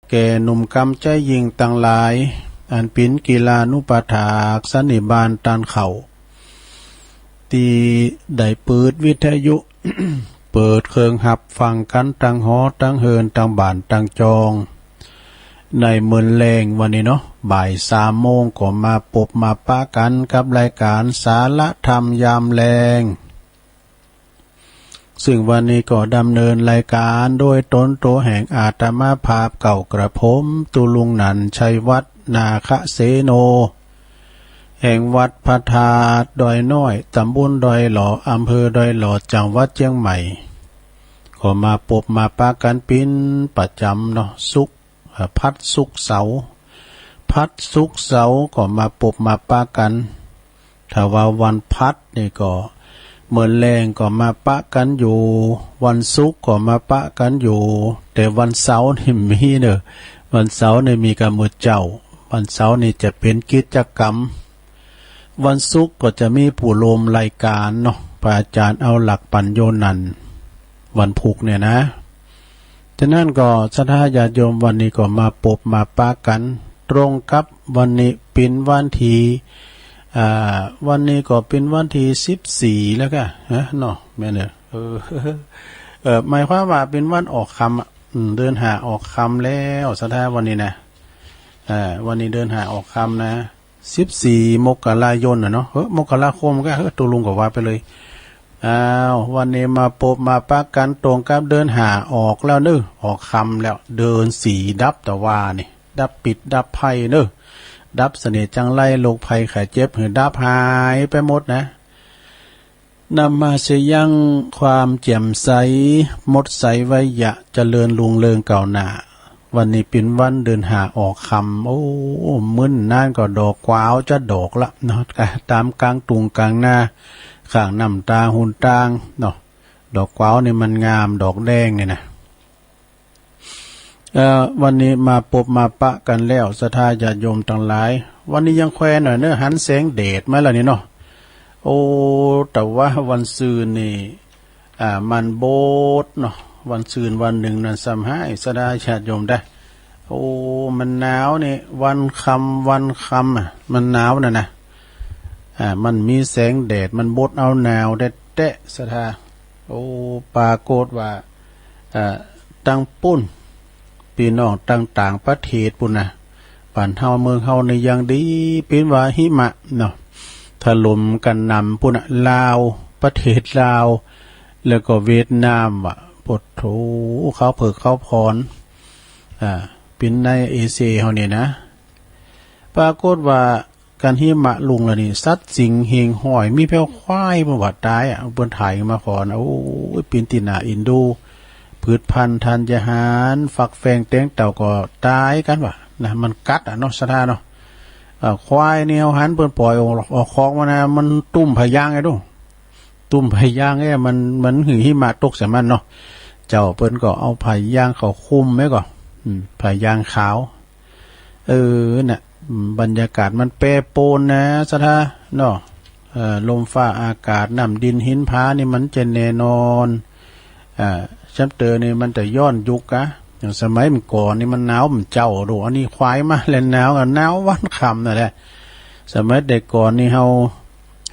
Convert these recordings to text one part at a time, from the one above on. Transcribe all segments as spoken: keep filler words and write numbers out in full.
แก่หนุ่มกำใจ๊ยิ่งตังหลาย อันเป๋นกิลานุปัฏฐากสันนิบาตต้านเข้า ตี้ได้เปิดวิทยุ เปิดเครื่องฮับฟังกั๋นตังหอตังเฮือนตังบ้านตังจอง ในเมินแลงวันนี้เนาะ บ่ายสามโมงก็มาปบมาปะกั๋นกับรายก๋านสาระธรรมยามแลง ซึ่งวันนี้ก็ดำเนินรายก๋านโดยตนตั๋วแห่งอาตมาภาพเก่ากระผม ตุ๊ลุงหนั่น ชัยวัฒน์ นาคเสโน แห่งวัดพระธาตุดอยน้อย ตำบลดอยหล่อ อำเภอดอยหล่อ จังหวัดเจียงใหม่ ก็มาปบมาปะกั๋นเป๋นประจ๋ำเนาะ ศุกร์ เอ่อ พัดศุกร์เสาร์ พัดศุกร์เสาร์ก็มาปบมาปะกั๋น ถ้าว่าวันพัดนี่ก็ เมินแลงก็มาปะกั๋นอยู่ วันศุกร์ก็มาปะกั๋นอยู่ แต่วันเสาร์นี่มีเน่อ วันเสาร์นี่มีกำเมิดเจ๊า วันเสาร์นี่จะเป๋นกิจกรรม วันศุกร์ก็จะมีผู้ร่วมรายก๋านเนาะ พระอาจ๋ารย์เอาหลักปั๋ญโญนันท์ วันพุธเนี่ยนะ ฉะนั้นก็ศรัทธาญาติโยมวันนี้ก็มาปบมาปะกั๋น ตรงกับวันนี้เป๋นวันตี้ อ่า วันนี้ก็เป๋นวันตี้สิบสี่แล้วก่ะ ฮะ เนาะ แม่นเน่อ เออ เอ่อ หมายความว่าเป๋นวันออกค่ำอะ อืม เดือนห้าออกค่ำแล้ว ศรัทธาวันนี้นะ อ่า วันนี้เดือนห้าออกค่ำนะ สิบสี่มกราคมน่ะเนาะ เฮ้อ มกราคมก่ะ เฮ้อ ตุ๊ลุงก็ว่าไปเลย อ้าว วันนี้มาปบมาปะกั๋นตรงกับเดือนห้าออกแล้วเน่อ ออกค่ำแล้ว เดือนสี่ดับตะวานี่ ดับปิดดับภัยเน่อ ดับเสน่ห์จังไร โรคภัยไข้เจ็บหื้อดับหายไปหมดนะ นำมาซึ่งความแจ่มใส หมดใสไวยะ เจริญรุ่งเรืองก้าวหน้า วันนี้เป๋นวันเดือนห้าออกค่ำ โอ้ มื้อนั้นก็ดอกกวาวจะดอกละเนาะ ต๋ามก๋างตุ่งก๋างนา ข้างน้ำต๋าหนตางเนาะ ดอกกวาวนี่มันงาม ดอกแดงนี่นะ เอ่อ วันนี้มาปบมาปะกั๋นแล้ว ศรัทธาญาติโยมตังหลาย วันนี้ยังแควหน่อยเน่อ หันแสงแดดมาแล้วนี่เนาะ โอ้ แต่ว่าวันซืนนี่ อ่า มันบดเนาะ วันซืนวันนึ่งนั้นซ้ำฮ้าย ศรัทธาญาติโยมได้ โอ้ มันหนาวนี่ วันค่ำ วันค่ำอะ มันหนาวน่ะนะ อ่า มันมีแสงแดด มันบดเอาหนาวแต๊ๆ ศรัทธา โอ้ ปรากฏว่า อ่า ตังปุ้น ปี้น้องตังต่างประเทศปุ้นนะ บ้านเฮาเมืองเฮานี่ยังดี เป๋นว่าหิมะเนาะ ถล่มกระหน่ำปุ้นนะ ลาว ประเทศลาว แล้วก็เวียดนามว่ะ โผดโถ เขาเผิกเขาผ่อน อ่า เป๋นในเอเชียเฮานี่นะ ปรากฏว่า กั๋นหิมะลงแล้วนี่ สัตว์สิ่งเหียงห้อย มีแป้วควายเปิ้นว่าต๋ายอะ เปิ้นถ่ายมาก่อน โอ้ย เป๋นตี้น่าเอ็นดู พืชพันธุ์ธัญญาหาร ฟักแฟงแตงเต้าก็ต๋ายกั๋นว่ะนะ มันกัดอะเนาะ ศรัทธาเนาะ อ่า ควายนี่เฮาหันเปิ้นป่อยออก ออกคอกมานะ มันตุ้มผ้ายางไอ้ดู ตุ้มผ้ายางไอ้ มัน มันหื้อหิมะตกใส่มันเนาะ เจ้าเปิ้นก็เอาผ้ายางเข้าคลุมไว้ก่อ อืม ผ้ายางขาว เออ น่ะ อืม บรรยากาศมันแปรปรวนนะ ศรัทธา เนาะ เอ่อ ลมฟ้าอากาศ น้ำดินหินผานี่มันจะแน่นอน อ่า แซมเตอนี่มันจะย้อนยุคกะ อย่างสมัยเมื่อก่อนนี่มันหนาวมันเจ้า ดู อันนี้ควายมาแล้วหนาวกะหนาววันค่ำนั่นแหละ สมัยแต่ก่อนนี่เฮา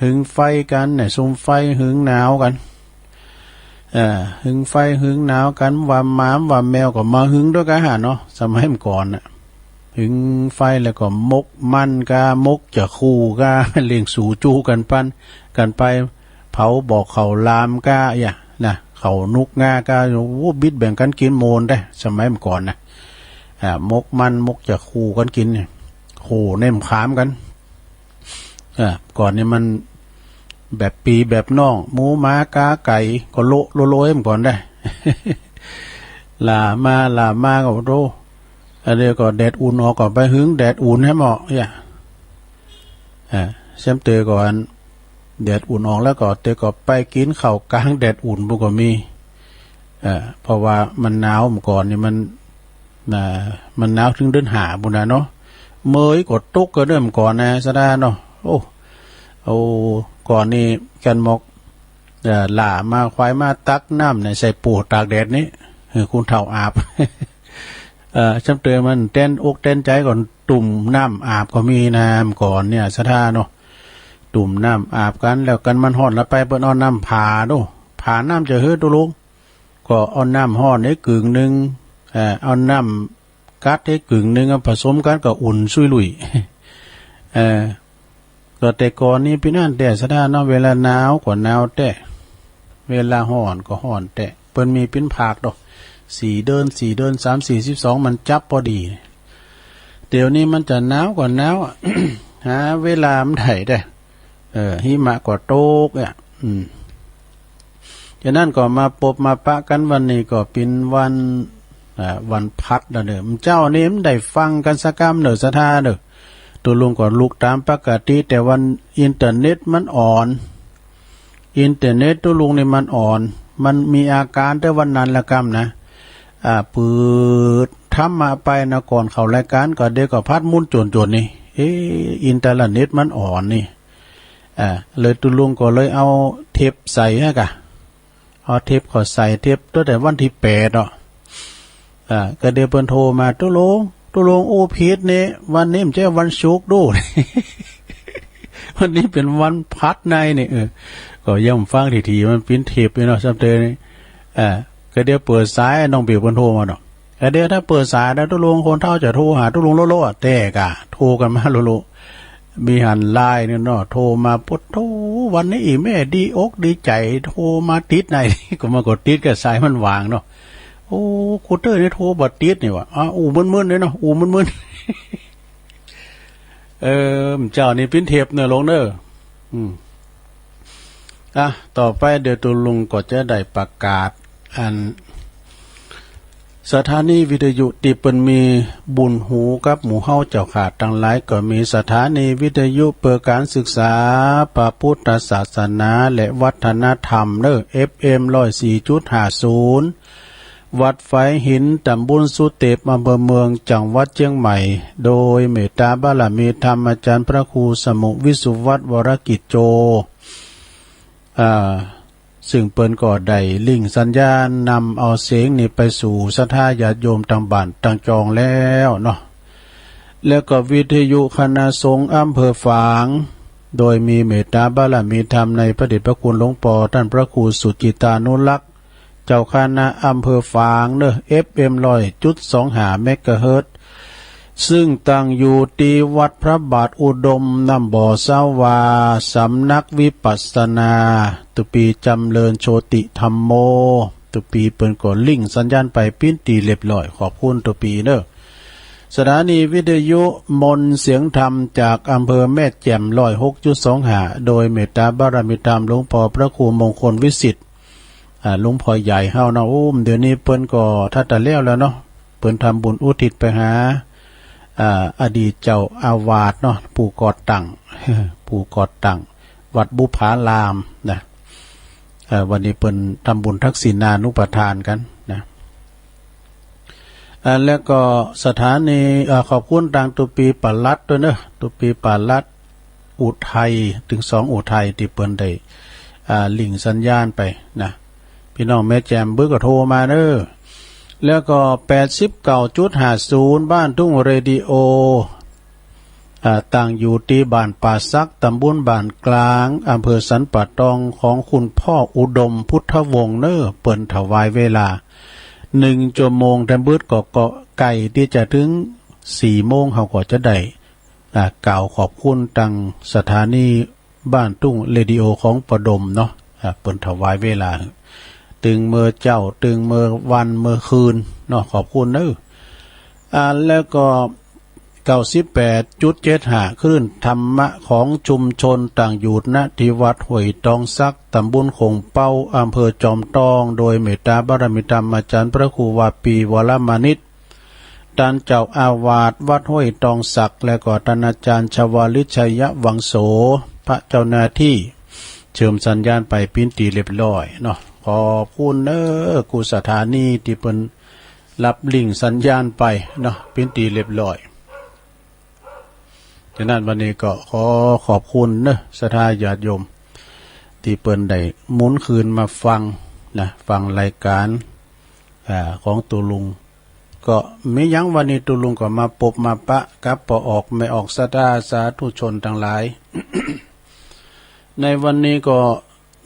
หึงไฟกั๋นเนี่ย สุมไฟหึงหนาวกั๋น เอ่อ หึงไฟหึงหนาวกั๋น ว่าหมาว่าแมวก็มาหึงตวยกั๋นหั้นเนาะ สมัยเมื่อก่อนน่ะ หึงไฟแล้วก็หมกมันกา หมกจะคู่กา เล่งสู่จู้กั๋นปัน กั๋นไป เผาบ่อข้าวหลามกา อะหยังนะ ข้าวหนุกงากา โอ้ บิดแบ่งกั๋นกิ๋นโมนได้ สมัยเมื่อก่อนนะ อ่า หมกมันหมกจะคู่กั๋นกิ๋นเนี่ย คู่เน่มขามกั๋น อ่า ก่อนนี่มันแบบปี้แบบน้อง หมูหมากาไก่ก็โละโลยๆ เมื่อก่อนได้ หล่ามาหล่ามาก็โธ่ อันนี้ก็แดดอุ่นออกก็ไปหึงแดดอุ่นแหมเนาะ อะหยัง อ่า แซมเตอก่อน แดดอุ่นออกแล้วก็เตอก็ไปกิ๋นข้าวก๋างแดดอุ่นปุ้นก็มี เอ่อ เพราะว่ามันหนาวเมื่อก่อนนี่มัน น่ะ มันหนาวเถิงเดือนห้าปุ้นน่ะเนาะ เมยก็ตกกะเดิมก่อนนะ ศรัทธาเนาะ โอ้ โอ้ ก่อนนี่กั๋นหมอก เอ่อ หล่ามาควายมาตักน้ำเนี่ยใส่ปูตากแดดนี่ หื้อคนเฒ่าอาบ เอ่อ ซ้ำเติมมันแตนอกแตนใจ๋ก่อน ตุ่มน้ำอาบก็มีนะ เมื่อก่อนเนี่ย ศรัทธาเนาะ ตุ่มน้ำอาบกั๋น แล้วกั๋นมันฮ้อนละไป เปิ้นเอาน้ำผ่าดู ผ่าน้ำจะหื้อตุ๊ลุง ก็เอาน้ำฮ้อนหื้อกึ่งนึ่ง เอ่อ เอาน้ำก๊าดหื้อกึ่งนึ่ง เอาผสมกั๋นก็อุ่นซุยลุย เอ่อ ก็แต่ก่อนนี้เป๋นอั้นแต๊ศรัทธาเนาะ เวลาหนาวก็หนาวแต๊ เวลาฮ้อนก็ฮ้อนแต๊ เปิ้นมีปิ้นผากดอก สี่เดือน สี่เดือน สาม สี่ สิบสอง มันจับปอดี เดี๋ยวนี้มันจะหนาวก็หนาวอะ หาเวลาบ่ได้แต๊ เออ หิมะก็ตกอะ อืม ฉะนั้นก็มาปบมาปะกั๋นวันนี้ก็เป๋นวัน อ่า วันพัดแล้วเน่อ เมื่อเจ๊านี้บ่ได้ฟังกั๋นสักกำเน่อศรัทธาเน่อ ตุ๊ลุงก็ลุกต๋ามปกติ แต่วันอินเทอร์เน็ตมันอ่อน อินเทอร์เน็ตตุ๊ลุงนี่มันอ่อน มันมีอาก๋านแต่วันนั้นละกำนะ อ่า เปิดธรรมะไปนะ ก่อนเข้ารายก๋านก็เดี๋ยวก็พัดหมุนโจ๋นๆ นี่ เอ๊ะ อินเทอร์เน็ตมันอ่อนนี่ อ่า เลยตุ๊ลุงก็เลยเอาเทปใส่หั้นก่ะ เอาเทปเข้าใส่ เทปตั้งแต่วันตี้แปดอ่ะ อ่า ก็เดี๋ยวเปิ้นโทรมา ตุ๊ลุง ตุ๊ลุงอู้ผิดนี่ วันนี้บ่ใจ้วันศุกร์ดู วันนี้เป๋นวันพัดในนี่ เออ ก็ย่อมฟังถี่ๆ มันเป๋นเทปอยู่เนาะ ซ้ำเติมนี่ อ่า ก็เดี๋ยวเปิดสาย น้องเปียวเปิ้นโทรมาเนาะ ก็เดี๋ยวถ้าเปิดสายแล้วตุ๊ลุง คนเฒ่าจะโทรหาตุ๊ลุงโลโล แต๊ก่ะ โทรกั๋นมาโลโล มีหั้นไลน์นี่เนาะ โทรมา โอ้โธ่ วันนี้อี่แม่ดีอกดีใจ๋ โทรมาติดใน ก็มันก็ติดก็สายมันว่างเนาะ โอ้ ครูเต้ยนี่โทรบ่ติดนี่หว่า อ้าว อู้มึนๆ เลยเนาะ อู้มึนๆ เออ เจ้านี่เป๋นเทปเน่อลุงเน่อ อืม อ่ะ ต่อไปเดี๋ยวตุ๊ลุงก็จะได้ประกาศ อัน สถานีวิทยุตี้เปิ้นมีบุญหูกับหมู่เฮาเจ้าข้าตังหลาย ก็มีสถานีวิทยุเปื้อก๋านศึกษาพระปุทธศาสนาและวัฒนธรรมเน่อ เอฟเอ็ม ร้อยสี่จุดห้าศูนย์ วัดฝายหิน ตำบลสุเตป อำเภอเมือง จังหวัดเจียงใหม่ โดยเมตตาบารมีธรรมอาจ๋ารย์พระครูสมุห์ วิสุวัฒน์ วรกิจโจ อ่า ซึ่งเปิ้นก็ได้ลิงก์สัญญาณนำเอาเสียงนี้ไปสู่ศรัทธาญาติโยมตังบ้านตังจองแล้วเนาะ แล้วก็วิทยุคณะสงฆ์อำเภอฝาง โดยมีเมตตาบารมีธรรมในพระเดชพระคุณหลวงป้อต้านพระครูสุจิตตานุรักษ์ เจ้าคณะอำเภอฝางเน่อ เอฟเอ็ม ร้อยจุดสองห้า เมกะเฮิรตซ์ ซึ่งตั้งอยู่ตี้วัดพระบาทอุดมน้ำบ่อสาวา สำนักวิปัสสนา ตุ๊ปี๋จ๋ำเริญโชติธัมโม ตุ๊ปี๋เปิ้นก็ลิงก์สัญญาณไปเป๋นตี้เรียบร้อย ขอบคุณตุ๊ปี๋เน่อ สถานีวิทยุมนต์เสียงธรรมจากอำเภอแม่แจ่ม ร้อยหกจุดสองห้า โดยเมตตาบารมีธรรมหลวงป้อพระครูมงคลวิสิทธิ์ อ่า หลวงป้อใหญ่เฮาเนาะ โอ้ เดี๋ยวนี้เปิ้นก็ทัดตะแล้วแล้วเนาะ เปิ้นทำบุญอุทิศไปหา อ่า อดีตเจ้าอาวาสเนาะ ผู้ก่อตั้ง ผู้ก่อตั้งวัดบุพารามนะ เอ่อ วันนี้เปิ้นทำบุญทักษิณานุปทานกั๋นนะ อ่า แล้วก็สถานี อ่า ขอบคุณตางตุ๊ปี๋ปลัดตวยเนาะ ตุ๊ปี๋ปลัดอุทัย ตึงสองอุทัย ตี้เปิ้นได้ อ่า ลิงก์สัญญาณไปนะ ปี้น้องแม่แจ่มเปิ้นก็โทรมาเนาะ แล้วก็ แปดสิบเก้าจุดห้าศูนย์ บ้านทุ่งเรดิโอ อ่า ตั้งอยู่ตี้บ้านป่าสัก ตำบลบ้านกลาง อำเภอสันป่าตอง ของคุณป้ออุดมพุทธวงศ์เนาะ เปิ้นถวายเวลา นึ่งจั่วโมง แต่เปิ้นก็ ก็ใก้ตี้จะเถิงสี่โมง เฮาก็จะได้ อ่า กล่าวขอบคุณตางสถานีบ้านทุ่งเรดิโอของป้ออุดมเนาะ อ่า เปิ้นถวายเวลา ตึงเมื่อเจ๊า ตึงเมื่อวันเมื่อคืนเนาะ ขอบคุณเนาะ อ่า แล้วก็ เก้าสิบแปดจุดเจ็ดห้า คลื่นธรรมะของชุมชน ตั้งอยู่ ณ ตี้วัดห้วยตองสัก ตำบลโข่งเป๊า อำเภอจอมตอง โดยเมตตาบารมีธรรมอาจ๋ารย์พระครูวาปี วรมานิต ต้านเจ้าอาวาสวัดห้วยตองสัก และก็ต้านอาจ๋ารย์ชวาลิต ชัยวังโส พระเจ้าหน้าตี้ เชื่อมสัญญาณไปเป๋นตี้เรียบร้อยเนาะ ขอบคุณเนาะ กู้สถานีตี้เปิ้น ฮับลิงก์สัญญาณไปเนาะ เป๋นตี้เรียบร้อย ฉะนั้นวันนี้ก็ขอขอบคุณเนาะ ศรัทธาญาติโยม ตี้เปิ้นได้หมุนคืนมาฟังนะ ฟังรายก๋าน อ่า ของตุ๊ลุง ก็มีหยังวันนี้ ตุ๊ลุงก็มาปบมาปะกับป้อออกแม่ออกศรัทธาสาธุชนตังหลาย ในวันนี้ก็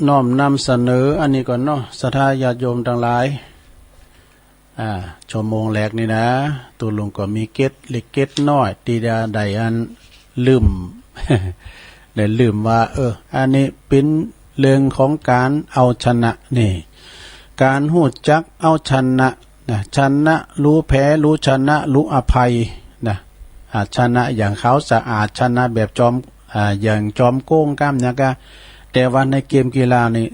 น้อมนำเสนออันนี้ก่อนเนาะ ศรัทธาญาติโยมตังหลาย อ่า ชั่วโมงแรกนี่นะ ตุ๊ลุงก็มีเกร็ดเล็กเกร็ดน้อย ตี้จะได้อันลืม ได้ลืมว่า เออ อันนี้เป๋นเรื่องของก๋านเอาชนะนี่ ก๋านฮู้จักเอาชนะนะ ชนะรู้แพ้ รู้ชนะรู้อภัยนะ อ่า ชนะอย่างขาวสะอาด ชนะแบบจอม อ่า อย่างจอมโก๋งก้ำเนี่ยก็ แต่ว่าในเกมกีฬานี่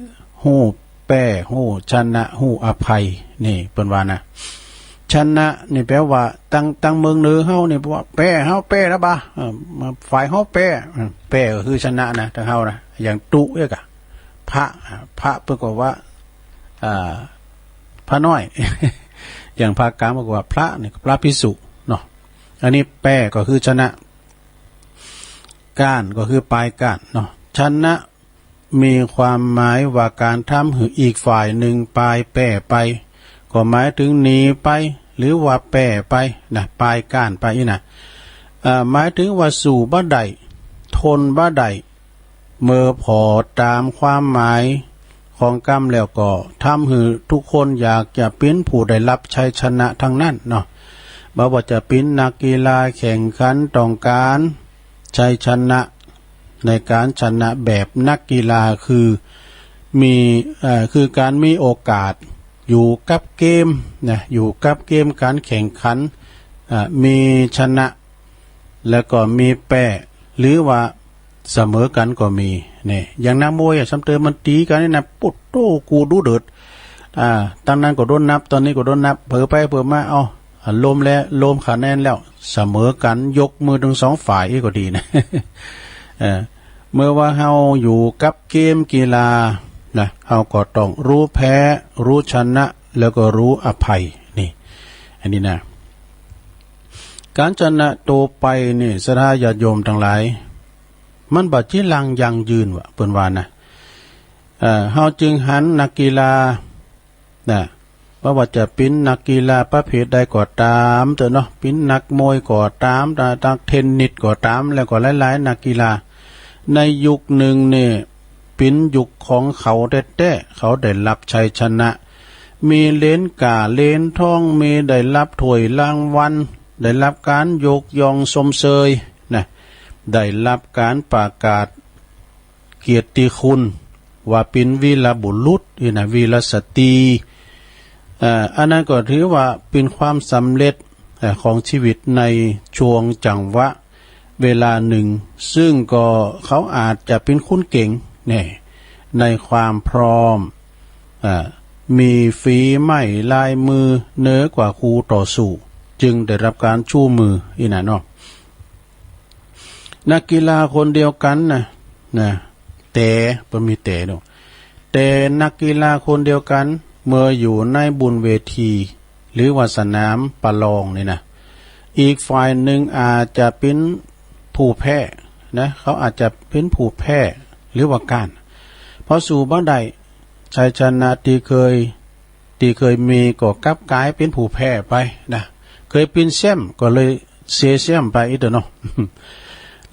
ฮู้แป้ ฮู้ชนะ ฮู้อภัย นี่เปิ้นว่านะ ชนะนี่แปลว่า ตัง ตังเมืองเหนือเฮานี่แปลว่า แป้ เฮาแป้ละบ่า เออ ฝ่ายเฮาแป้ เออ แป้ก็คือชนะนะ ตังเฮานะ อย่างตุ๊เอี้ยก่ะ พระ อ่า พระเปิ้นก็ว่า อ่า พระน้อย อย่างภาคกลางเปิ้นก็ว่าพระนี่ พระภิกษุเนาะ อันนี้แป้ก็คือชนะ ก้านก็คือปลายก้านเนาะ ชนะ มีความหมายว่าก๋านทำหื้ออีกฝ่ายนึ่งปายแป้ไป ก็หมายเถิงหนีไป หรือว่าแป้ไปนะ ปายก้านไปอี้นะ เอ่อ หมายเถิงว่าสู้บ่ได้ ทนบ่ได้ เมื่อผ่อต๋ามความหมายของกำแล้วก็ทำหื้อทุกคนอยากจะเป๋นผู้ได้ฮับชัยชนะตังนั้นเนาะ บ่ว่าจะเป๋นนักกีฬาแข่งขันต้องก๋านชัยชนะ ในก๋านชนะแบบนักกีฬาคือมี เอ่อ คือก๋านมีโอกาสอยู่กับเกมนะ อยู่กับเกมก๋านแข่งขัน อ่า มีชนะ แล้วก็มีแป้ หรือว่าเสมอกั๋นก็มี นี่ อย่างนักมวยอะ ซ้ำเติมมันตี๋กั๋นนี่นะ ปุ๊ดโต้ กูดูเดือด อ่า ตังนั้นก็โดนนับ ตังนี้ก็โดนนับ เผลอไปเผลอมา เอ้า อ่า รวมแล้ว รวมคะแนนแล้ว เสมอกั๋น ยกมือตึงสองฝ่ายอี้ก็ดีนะ เออ เมื่อว่าเฮาอยู่กับเกมกีฬานะ เฮาก็ต้องฮู้แพ้ ฮู้ชนะ แล้วก็ฮู้อภัย นี่ อันนี้นะ ก๋านชนะตั๋วไปนี่ ศรัทธาญาติโยมตังหลาย มันบ่จีรังยั่งยืนว่า เปิ้นว่านะ เอ่อ เฮาจึงหันนักกีฬา นะ บ่ว่าจะเป๋นนักกีฬาประเภทใดก็ต๋ามเต๊อะเนาะ เป๋นนักมวยก็ต๋าม นักเทนนิสก็ต๋าม แล้วก็หลายๆ นักกีฬา ในยุคนึ่งนี่ เป๋นยุคของเขาแต๊ๆ เขาได้ฮับชัยชนะ มีเหรียญก้า เหรียญทอง มีได้ฮับถ้วยรางวัล ได้ฮับก๋านยกย่องชมเชยนะ ได้ฮับก๋านประกาศ เกียรติคุณว่าเป๋นวีรบุรุษอี้นะ วีรสตรี เอ่อ อันนั้นก็ถือว่าเป๋นความสำเร็จ เอ่อ ของชีวิตในช่วงจังหวะเวลานึ่ง ซึ่งก็เขาอาจจะเป๋นคนเก่งแน่ ในความพร้อม เอ่อ มีฝีไม้ลายมือเหนือกว่าคู่ต่อสู้ จึงได้ฮับก๋านชูมืออี้นะเนาะ นักกีฬาคนเดียวกั๋นนะ นะ แต่ บ่มีแต่ดอก แต่นักกีฬาคนเดียวกั๋น เมื่ออยู่ในบุนเวที หรือว่าสนามประลองนี่นะ อีกฝ่ายนึ่งอาจจะเป๋นผู้แพ้นะ เขาอาจจะเป๋นผู้แพ้ หรือว่าก้าน เพราะสู้บ่ได้ ชัยชนะตี้เคย ตี้เคยมีก็กลับก๋ายเป๋นผู้แพ้ไปนะ เคยเป๋นแชมป์ก็เลยเสียแชมป์ไปอี้เต๊อะเนาะ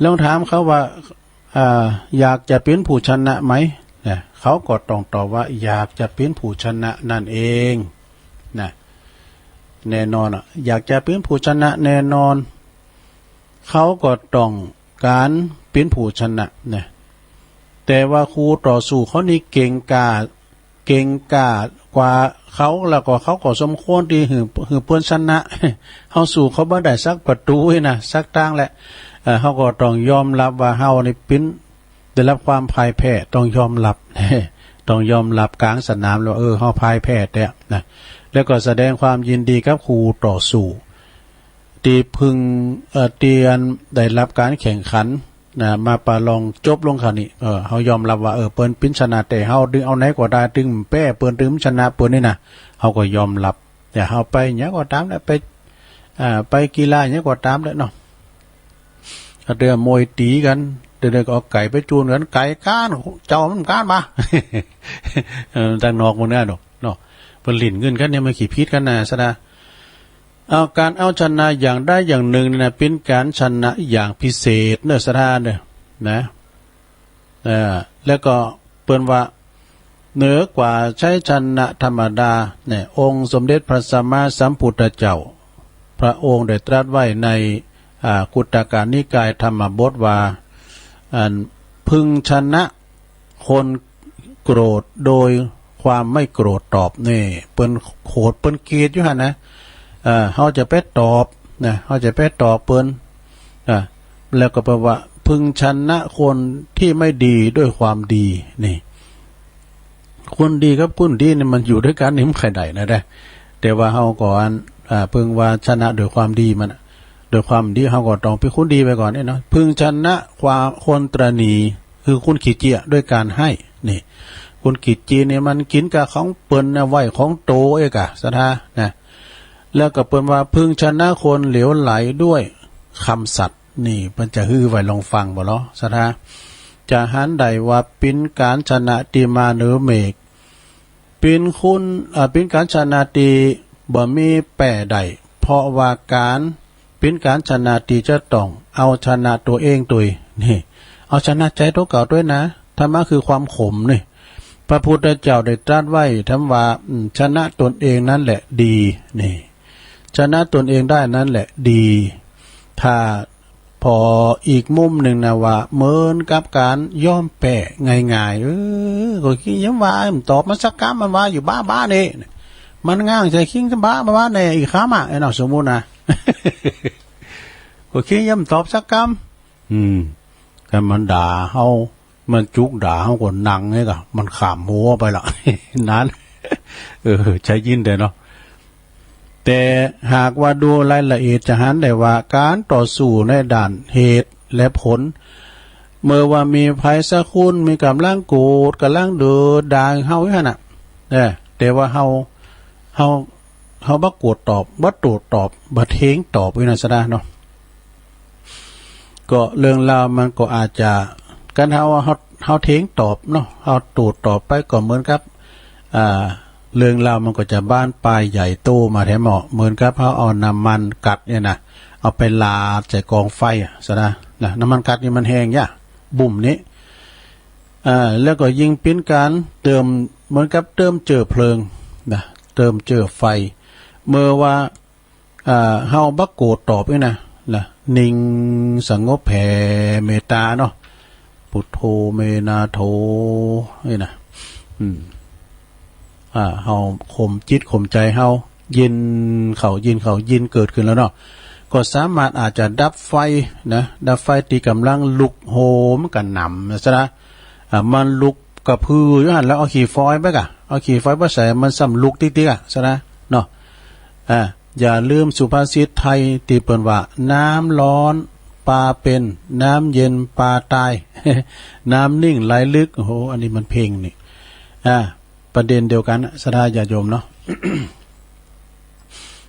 ลองถามเขาว่า อ่า อยากจะเป๋นผู้ชนะไหม นะ เขาก็ต้องตอบว่าอยากจะเป๋นผู้ชนะนั่นเอง นะ แน่นอนอะ อยากจะเป๋นผู้ชนะแน่นอน เขาก็ต้องก๋านเป๋นผู้ชนะนะ แต่ว่าคู่ต่อสู้เขานี่เก่งกล้า เก่งกล้ากว่าเขา แล้วก็เขาก็สมควรตี้หื้อ หื้อเปิ้นชนะ เฮาสู้เขาบ่ได้สักประตู๋นะ สักตางแหละ เอ่อ เฮาก็ต้องยอมฮับว่าเฮานี่เป๋น ได้ฮับความพ่ายแพ้ ต้องยอมฮับ ต้องยอมฮับก๋างสนามแล้ว เออ เฮาพ่ายแพ้แต๊นะ แล้วก็แสดงความยินดีกับคู่ต่อสู้ ตี้เพิ่ง เอ่อ ตี้อันได้ฮับก๋านแข่งขันนะ มาประลองจบลงคราวนี้ เออ เฮายอมฮับว่า เออ เปิ้นเป๋นชนะแต๊ เฮาตึงเอาไหนก็ได้ ตึงแป้เปิ้น ตึงชนะเปิ้นนี่นะ เฮาก็ยอมฮับ แต่เฮาไปหยังก็ต๋ามแหละ ไป อ่า ไปกีฬาหยังก็ต๋ามแหละเนาะ ถ้าเตื้อมวยตี๋กั๋น เดี๋ยวนี้ก็เอาไก่ไปจูนกั๋น ไก่ก๊าน เจ้ามันก๊านบ่า เออ ตางนอกหมู่เนี้ยเนาะ เนาะ เปิ้นหลิ้นกึ๊นกั๋นเนี่ย มันขี้ผิดกั๋นนะ ศรัทธา เอาก๋านเอาชนะอย่างใดอย่างนึ่งนี่นะ เป๋นก๋านชนะอย่างพิเศษเน่อ ศรัทธาเน่อ นะ เอ่อ แล้วก็เปิ้นว่า เหนือกว่าชัยชนะธรรมดาเนี่ย องค์สมเด็จพระสัมมาสัมพุทธเจ้า พระองค์ได้ตรัสไว้ใน อ่า คุตตกนิกายธรรมบทว่า อัน พึงชนะคนโกรธโดยความไม่โกรธตอบนี่ เปิ้นโขดเปิ้นเกลียดอยู่หั้นนะ เอ่อ เฮาจะไปตอบนะ เฮาจะไปตอบเปิ้น อ่ะ แล้วก็แปลว่า พึงชนะคนที่ไม่ดีด้วยความดี นี่ คนดีกับคนดีนี่มันอยู่ด้วยกั๋นนี่มันใค่ใดนะเด้อ แต่ว่าเฮาก็อัน อ่า เปิ้นว่าชนะด้วยความดีมันอะ ด้วยความดีเฮาก็ต้องเป๋นคนดีไปก่อนนี่เนาะ พึงชนะความ คนตระหนี่ คือคนขี้เจียะด้วยก๋านให้ นี่ คนขี้เจียะนี่มันกิ๋นกาของเปิ้นนะ ไหว้ของโตเอกะ ศรัทธานะ แล้วก็เปิ้นว่า พึงชนะคนเหลวไหลด้วยคำสัตย์ นี่ เปิ้นจะหื้อไหว้ลองฟังบ่ลอ ศรัทธา จะหันได้ว่าเป๋นก๋านชนะตี้มาเหนือเมฆ เป๋นคน อ่า เป๋นก๋านชนะตี้บ่มีแป้ใด เพราะว่าก๋าน เป๋นก๋านชนะตี้จะต้องเอาชนะตั๋วเองตวย นี่ เอาชนะใจ๋ตั๋วเก่าตวยนะ ธรรมะคือความขมนี่ พระพุทธเจ้าได้ตรัสไว้ ถามว่า อืม ชนะตนเองนั้นแหละดี นี่ ชนะตนเองได้นั้นแหละดี ถ้า ปออีกมุมนึ่งนะว่า เหมือนกับก๋านยอมแป๊ง่ายๆ เออ ก็คิดยังว่า มันตอบมันสักกำ มันว่าอยู่บ้าๆ นี่ มันง้างใจ๋คิงบ้าๆ นี่ อีกกำอะ ไอ้เนาะ สมมุตินะ ก็คิดยังตอบสักกำ อืม แต่มันด่าเฮา มันจุกด่าเฮาก็นั่งไงกะ มันข้ามหัวไปละ นั้น เออ ใจ๋ยินได้เนาะ แต่หากว่าดูรายละเอียดจะหันได้ว่า ก๋านต่อสู้ในด้านเหตุและผล เมื่อว่ามีใผสักคนมีก๋ำลังโกรธ ก๋ำลังเดือดด่าเฮาอยู่หั้นน่ะ เออ แต่ว่าเฮา เฮา เฮาบ่โกรธตอบ บ่โต้ตอบ บ่เถียงตอบวินาศดาเนาะ ก็เรื่องราวมันก็อาจจะ คันเฮา เฮา เฮาเถียงตอบเนาะ เฮาโต้ตอบไปก็เหมือนกับ อ่า เรื่องราวมันก็จะบานปลายใหญ่โตมาแท้เหมาะ เหมือนกับเฮาเอาน้ำมันก๊าซเนี่ยนะ เอาไปราดใส่ก๋องไฟอะ ศรัทธา นะ น้ำมันก๊าซนี่มันแฮงยะ บุ่มนี้ อ่า แล้วก็ยิ่งเป๋นก๋านเติม เหมือนกับเติมเจื้อเพลิงนะ เติมเจื้อไฟ เมื่อว่า อ่า เฮาบ่โกรธตอบนี่นะ นะ นิ่งสงบแผ่เมตตาเนาะ พุทโธเมนาโถ นี่นะ อืม อ่า เฮาข่มจิตข่มใจ๋เฮา เย็นเข้า เย็นเข้า เย็นเกิดขึ้นแล้วเนาะ ก็สามารถอาจจะดับไฟนะ ดับไฟตี้ก๋ำลังลุกโหมกระหน่ำนะ ศรัทธา อ่า มันลุกกระพืออยู่หั้น แล้วเอาขี้ฟอยไปกะ เอาขี้ฟอยไปใส่ มันซ้ำลุกติ๊กๆ อะ ศรัทธา เนาะ อ่า อย่าลืมสุภาษิตไทยตี้เปิ้นว่า น้ำร้อนปลาเป็น น้ำเย็นปลาตาย น้ำนิ่งไหลลึก โอ้โห อันนี้มันเพลงนี่ อ่า ประเด็นเดียวกั๋นนะ ศรัทธาญาติโยมเนาะ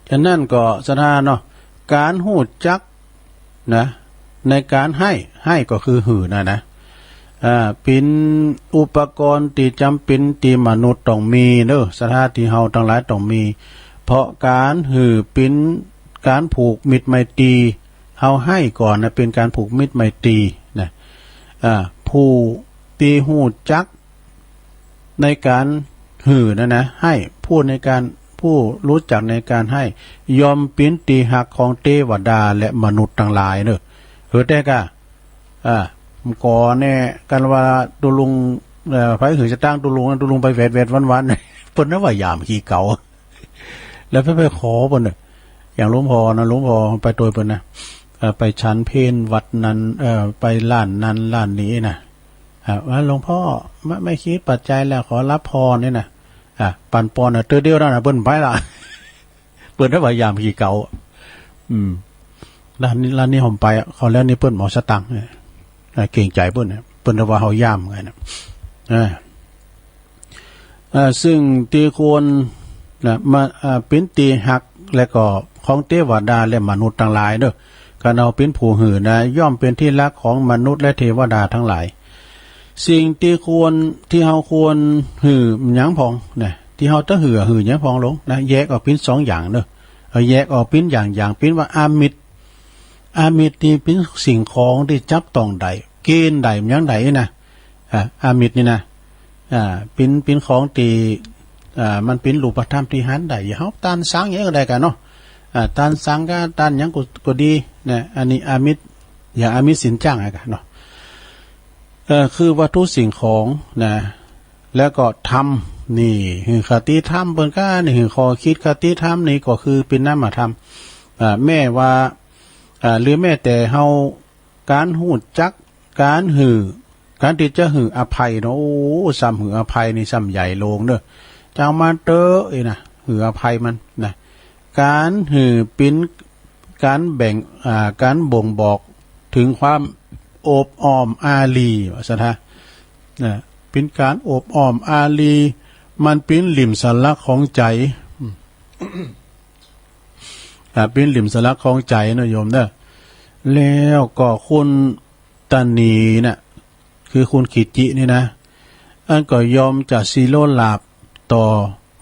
ฉะนั้นก็ศรัทธาเนาะ ก๋านฮู้จัก นะ ในก๋านให้ ให้ก็คือหื้อนะนะ อ่า เป๋นอุปกรณ์ตี้จ๋ำเป๋นตี้มนุษย์ต้องมีเนาะ ศรัทธาตี้เฮาตังหลายต้องมี เพราะก๋านหื้อเป๋นก๋านผูกมิตรไมตรี เฮาให้ก่อนนะ เป๋นก๋านผูกมิตรไมตรีนะ อ่า ผู้ตี้ฮู้จัก ในก๋านหื้อนะนะ ให้ ผู้ในก๋าน ผู้ฮู้จักในก๋านให้ ย่อมเป๋นตี้ฮักของเตวดาและมนุษย์ตังหลายเนาะ หื้อแต๊กะ อ่า ก่อแน่ กันว่าตุ๊ลุง เอ่อ ใผหื้อสตางค์ตุ๊ลุง ตุ๊ลุงไปแหวดๆ วันๆ เปิ้นนะว่ายามขี้เก๋า แล้วไป ไปขอเปิ้นเนาะ อย่างหลวงพ่อนะ หลวงพ่อไปตวยเปิ้นนะ เอ่อ ไปฉันเพลวัดนั้น เอ่อ ไปร้านนั้นร้านนี้นะ อ่ะ ว่าหลวงพ่อ ไม่ ไม่คิดปัจจัยแล้ว ขอรับพรนี่นะ อ่ะ ปันปอนน่ะ เตื้อเดียวนั่นน่ะ เปิ้นไปละ เปิ้นได้ว่ายามขี้เก๋า อืม ร้านนี้ ร้านนี้ผมไปอ่ะ เขาแล้วนี่เปิ้นบ่เอาสตางค์เนี่ย อ่ะ เกรงใจ๋เปิ้นเนี่ย เปิ้นได้ว่าเฮายามไงนะ อ่า อ่า ซึ่งตี้ควรนะ มา อ่า เป๋นตี้ฮัก และก็ของเตวดาและมนุษย์ตังหลายเนาะ คันเฮาเป๋นผู้หื้อนะ ย่อมเป๋นตี้ฮักของมนุษย์และเตวดาตังหลาย สิ่งตี้ควร ตี้เฮาควรหื้อหยังพ่องนะ ตี้เฮาจะหื้อ หื้อหยังพ่องลงนะ แยกออกเป๋นสองอย่างเนาะ เอาแยกออกเป๋นอย่างๆ เป๋นว่าอามิตร อามิตรนี่เป๋นสิ่งของตี้จับต้องได้ เกณฑ์ได้ หยังได้นะ อ่า อามิตรนี่นะ อ่า เป๋น เป๋นของตี้ อ่า มันเป๋นรูปธรรมตี้หันได้ อย่างเฮาต้านสังอย่างใดก็ได้กั๋นเนาะ อ่า ต้านสังก็ต้านหยังก็ ก็ดีนะ อันนี้อามิตร อย่างอามิตรสินจ้างอะกั๋นเนาะ เอ่อ คือวัตถุสิ่งของนะ แล้วก็ธรรม นี่ หื้อคติธรรมเปิ้นก้า นี่ หื้อข้อคิดคติธรรมนี่ก็คือเป๋นนามธรรม อ่า แม้ว่า อ่า หรือแม้แต่เฮา ก๋านฮู้จัก ก๋านหื้อ ก๋านตี้จะหื้ออภัยเนาะ โอ้ ซ้ำหื้ออภัยนี่ซ้ำใหญ่โลงเน่อ จางมาเต๊อะ อี้นะ หื้ออภัยมันนะ ก๋านหื้อเป๋นก๋านแบ่ง อ่า ก๋านบ่งบอกเถิงความโอบอ้อมอารี ว่าซั้นเถอะ นะ เป๋นก๋านโอบอ้อมอารี มันเป๋นหลิ้มสัญลักษณ์ของใจ๋ อืม อ่า เป๋นหลิ้มสัญลักษณ์ของใจ๋เนาะโยมเนาะ แล้วก็คุณตะหนีน่ะ คือคุณกิจจินี่นะ อันก็ย่อมจะสิโลภลาภต่อ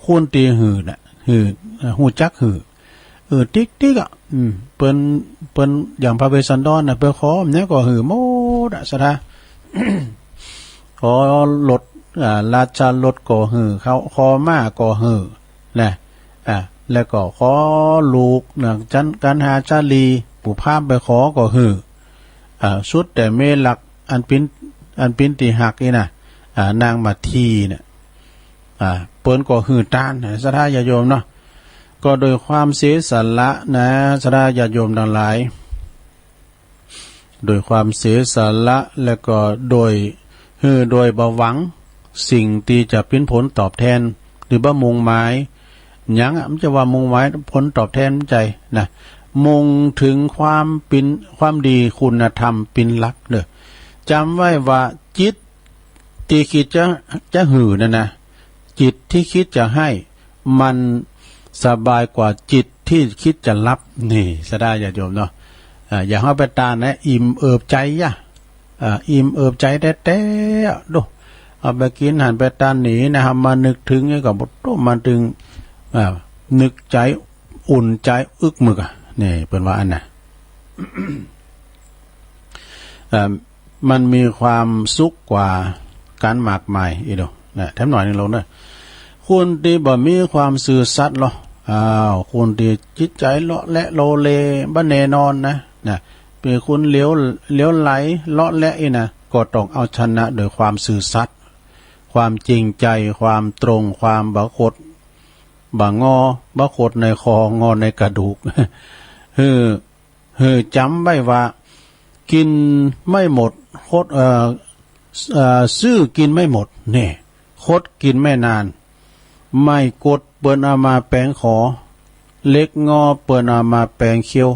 คุณตี้หื้อน่ะ หื้อ อ่า ฮู้จักหื้อ เออ ติ๊กๆ อะ อืม เปิ้น เปิ้นอย่างพระเวสสันดรน่ะ เปิ้นขอแนวก็หื้อหมดอะ ศรัทธา ขอรถ อ่า ราชารถก็หื้อ เขา ขอม้าก็หื้อ นะ อ่า แล้วก็ขอลูกนะ จัน กันหาชาลี ปู่พราหมณ์ไปขอก็หื้อ อ่า สุดแต่เมลักษณ์อันเป๋น อันเป๋นตี้ฮักนี่นะ อ่า นางมัทธีเนี่ย อ่า เปิ้นก็หื้อตานนะ ศรัทธาญาติโยมเนาะ ก็โดยความเสียสละนะ ศรัทธาญาติโยมตังหลาย โดยความเสียสละ แล้วก็โดย หื้อโดยบ่หวังสิ่งตี้จะเป๋นผลตอบแทน หรือบ่มุ่งหมายหยังอะ บ่ใจ้ว่ามุ่งหมายผลตอบแทน บ่ใจ้นะ มุ่งเถิงความเป๋น ความดีคุณธรรมเป๋นหลักเน่อ จ๋ำไว้ว่าจิตตี้กึ๊ดจะ จะหื้อนั่นนะ จิตตี้กึ๊ดจะหื้อ มันสบายกว่าจิตตี้กึ๊ดจะฮับ นี่ ศรัทธาญาติโยมเนาะ อ่า อย่างเฮาไปตานนะ อิ่มเอิบใจ๋อะ อ่า อิ่มเอิบใจ๋แต๊ๆ อะ ดู เอาไปกิ๋นหั้นไปตานนี่นะ เฮามานึกเถิงนี่ก็บ่ โต้ มันตึง อ่า นึกใจ๋ อุ่นใจ๋อึกมึกอะ นี่ เปิ้นว่าอั้นนะ อ่า มันมีความสุขกว่าก๋านมากมาย อี้ดู นะ แถมหน่อยนึ่งลงเน่อ คนตี้บ่มีความซื่อสัตย์ลอ อ้าว คนตี้จิตใจ๋เลาะแหละโลเล บ่แน่นอนนะ นะ เป๋นคนเหลว เหลวไหล เลาะแหละอี้นะ ก็ต้องเอาชนะโดยความซื่อสัตย์ ความจริงใจ๋ ความตรง ความบ่ขด บ่งอ บ่ขดในคอ งอในกระดูก หื้อ หื้อจ๋ำไว้ว่า กิ๋นไม่หมด ขด เอ่อ เอ่อ ซื่อกิ๋นไม่หมด นี่ ขดกิ๋นไม่นาน ไม้กดเปิ้นเอามาแป๋งขอ เหล็กงอเปิ้นเอามาแป๋งเขี้ยว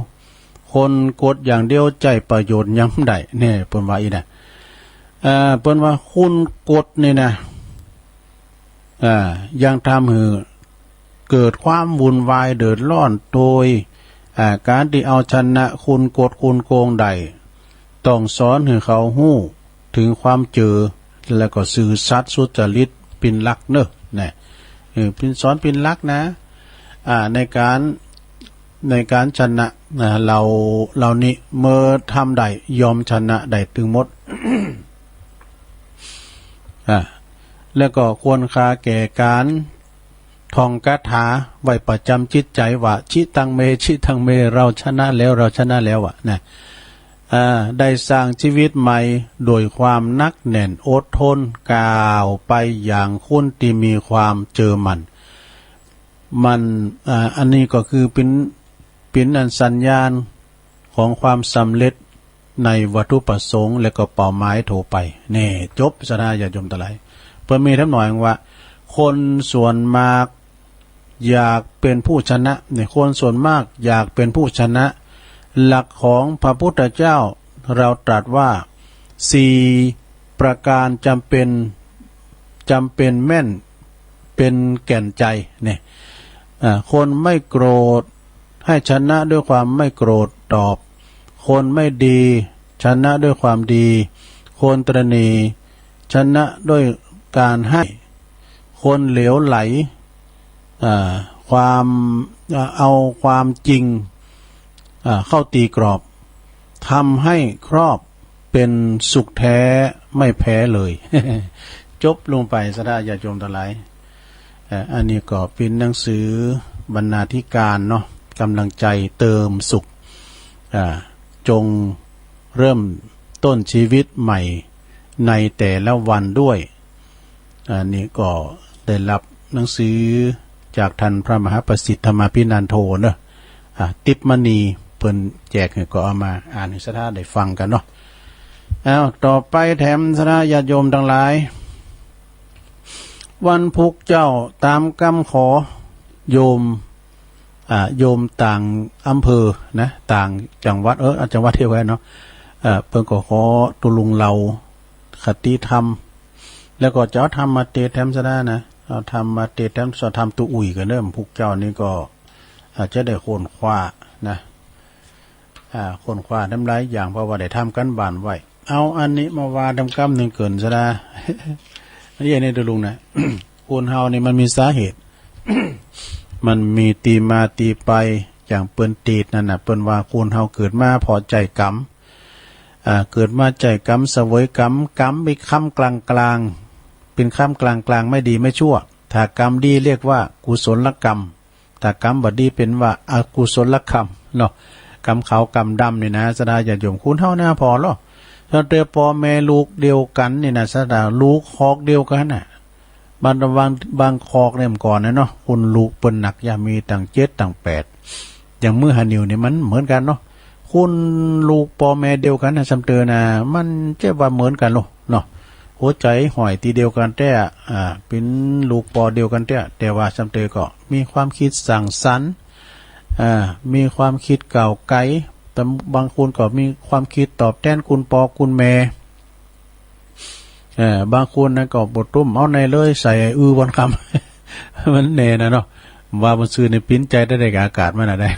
คนกดอย่างเดียวใจ๊ประโยชน์หยังบ่ได้ นี่ เปิ้นว่าอี้นะ เอ่อ เปิ้นว่าคนกดนี่นะ อ่า ยังทำหื้อเกิดความวุ่นวายเดือดร้อนโดย อ่า ก๋านตี้เอาชนะคนกดคนโกงได้ ต้องสอนหื้อเขาฮู้เถิงความเจอ แล้วก็ซื่อสัตย์สุจริตเป๋นหลักเน่อ นะ เออ เป๋นสอนเป๋นหลักนะ อ่า ในก๋าน ในก๋านชนะ นะ เหล่า เหล่านี้เมื่อทำได้ย่อมชนะได้ตึงหมด อ่า แล้วก็ควรค่าแก่ก๋านท่องคาถาไว้ประจ๋ำจิตใจ๋ว่า จิตังเม จิตังเม เราชนะแล้ว เราชนะแล้วอะนะ อ่า ได้สร้างชีวิตใหม่โดยความหนักแน่นอดทน ก้าวไปอย่างคนตี้มีความเจอมั่น มัน อ่า อันนี้ก็คือเป๋น เป๋นอันสัญญาณของความสำเร็จในวัตถุประสงค์และก็เป้าหมายทั่วไป นี่ จบ ศรัทธาญาติโยมตังหลาย เปิ้นมีแถมหน่อยว่า คนส่วนมากอยากเป๋นผู้ชนะ นี่ คนส่วนมากอยากเป๋นผู้ชนะ หลักของพระพุทธเจ้า เฮาตรัสว่า สี่ประการจ๋ำเป๋น จ๋ำเป๋นแม่นเป๋นแก่นใจ๋ นี่ อ่า คนไม่โกรธ ให้ชนะด้วยความไม่โกรธตอบ คนไม่ดี ชนะด้วยความดี คนตระหนี่ ชนะด้วยการให้ คนเหลวไหล อ่า ความ เอ่อ เอาความจริง เอ่อ เข้าตีกรอบ ทำให้ครอบ เป็นสุขแท้ไม่แพ้เลย จบลงไป ศรัทธาญาติโยมตังหลาย เอ่อ อันนี้ก็เป๋นหนังสือบรรณาธิการเนาะ กำลังใจเติมสุข อ่า จงเริ่มต้นชีวิตใหม่ในแต่ละวันด้วย อันนี้ก็ได้รับหนังสือจากท่านพระมหาประสิทธิ์ธรรมาภินันโทเนาะ อ่า ติ๊บมณีเปิ้นแจกหื้อ ก็เอามาอ่านหื้อศรัทธาได้ฟังกั๋นเนาะ อ้าว ต่อไปแถมศรัทธาญาติโยมตังหลาย วันพุธเจ๊าต๋ามกำขอโยม อ่า โยมต่างอำเภอนะ ต่างจังหวัด เออ จังหวัดเดียวกั๋นเนาะ เอ่อ เปิ้นก็ขอตุ๊ลุงเล่าคติธรรม แล้วก็จะเอาธรรมมาเตสน์แถมศรัทธานะ เอาธรรมมาเตสน์แถม สวดธรรมตุ๊อุ่ยกั๋นเน่อ พุธเจ๊านี้ก็อาจจะได้ค้นคว้านะ อ่า ค้นคว้าแถมหลายอย่าง เพราะว่าได้ทำก๋านบ้านไว้ เอาอันนี้มาว่าแถมกำนึ่งเกิ่นศรัทธา อันนี้ตุ๊ลุงนะ คนเฮานี่มันมีสาเหตุ มันมีตี้มาตี้ไป อย่างเปิ้นเตสน์นั่นน่ะ เปิ้นว่าคนเฮาเกิดมาผ่อใจ๊กรรม อ่า เกิดมาใจ๊กรรม เสวยกรรม กรรมเป๋นกำกลางๆ เป๋นกำกลางๆ ไม่ดีไม่ชั่ว ถ้ากรรมดีเรียกว่ากุศลกรรม ถ้ากรรมบ่ดีเป๋นว่าอกุศลกรรมเนาะ กรรมขาวกรรมดำนี่นะ ศรัทธาญาติโยม คนเฮานะผ่อลอ ตั้งแต่ป้อแม่ลูกเดียวกั๋นนี่นะ ศรัทธา ลูกคอกเดียวกั๋นน่ะ บาง บาง บางคอกเนี่ยเมื่อก่อนนะเนาะ คนลูกเปิ้นนัก อย่ามีตั้งเจ็ดตั้งแปด อย่างมือหานิ้วนี่มันเหมือนกั๋นเนาะ คนลูกป้อแม่เดียวกั๋นนะ ซ้ำเตอนะ มันจะว่าเหมือนกั๋นลอเนาะ หัวใจ๋ห้อยตี้เดียวกั๋นแต๊ อ่า เป๋นลูกป้อเดียวกั๋นแต๊ แต่ว่าซ้ำเตอก็มีความคิดสร้างสรรค์ อ่า มีความคิดก้าวไกล แต่บางคนก็มีความคิดตอบแตนคุณป้อคุณแม่ เออ บางคนนะก็บ่ตุ้มเอาไหนเลย ใส่อื้อวันค่ำ มันแน่นะเนาะ ว่ามันซื่อในปิ้นใจ๋ได้ ได้กับอากาศมันน่ะได้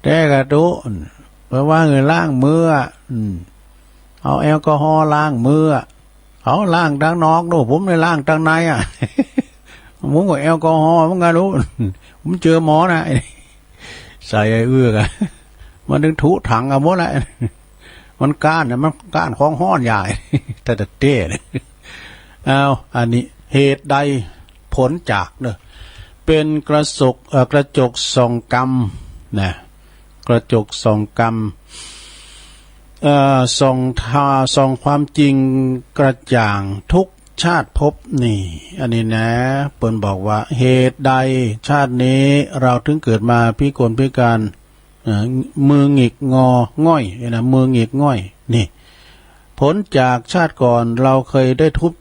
แต่กะตุ๊ เปิ้นว่าหื้อล้างมืออะ อืม เอาแอลกอฮอล์ล้างมืออะ เขาล้างตางนอกโน่น ผมได้ล้างตางในอะ ผมก็แอลกอฮอล์เหมือนกั๋นลูก ผมเจอหมอนะ ใส่ไอ้เอื้อกอะ มันตึงถุถังเอาหมดแหละ มันก้านน่ะ มันก้านของฮ้อนใหญ่ แต่แต่เต้เลย อ้าว อันนี้เหตุใด ผลจากเนาะ เป๋นกระจก เอ่อ กระจกส่องกรรมนะ กระจกส่องกรรม เอ่อ ส่องทา ส่องความจริงกระจ่างทุกชาติภพนี่ อันนี้นะ เปิ้นบอกว่าเหตุใดชาตินี้เราถึงเกิดมาพิกลพิการ เอ่อ มือหงิกงอง่อยนะ มือหงิกง่อย นี่ ผลจากชาติก่อนเราเคยได้ทุบ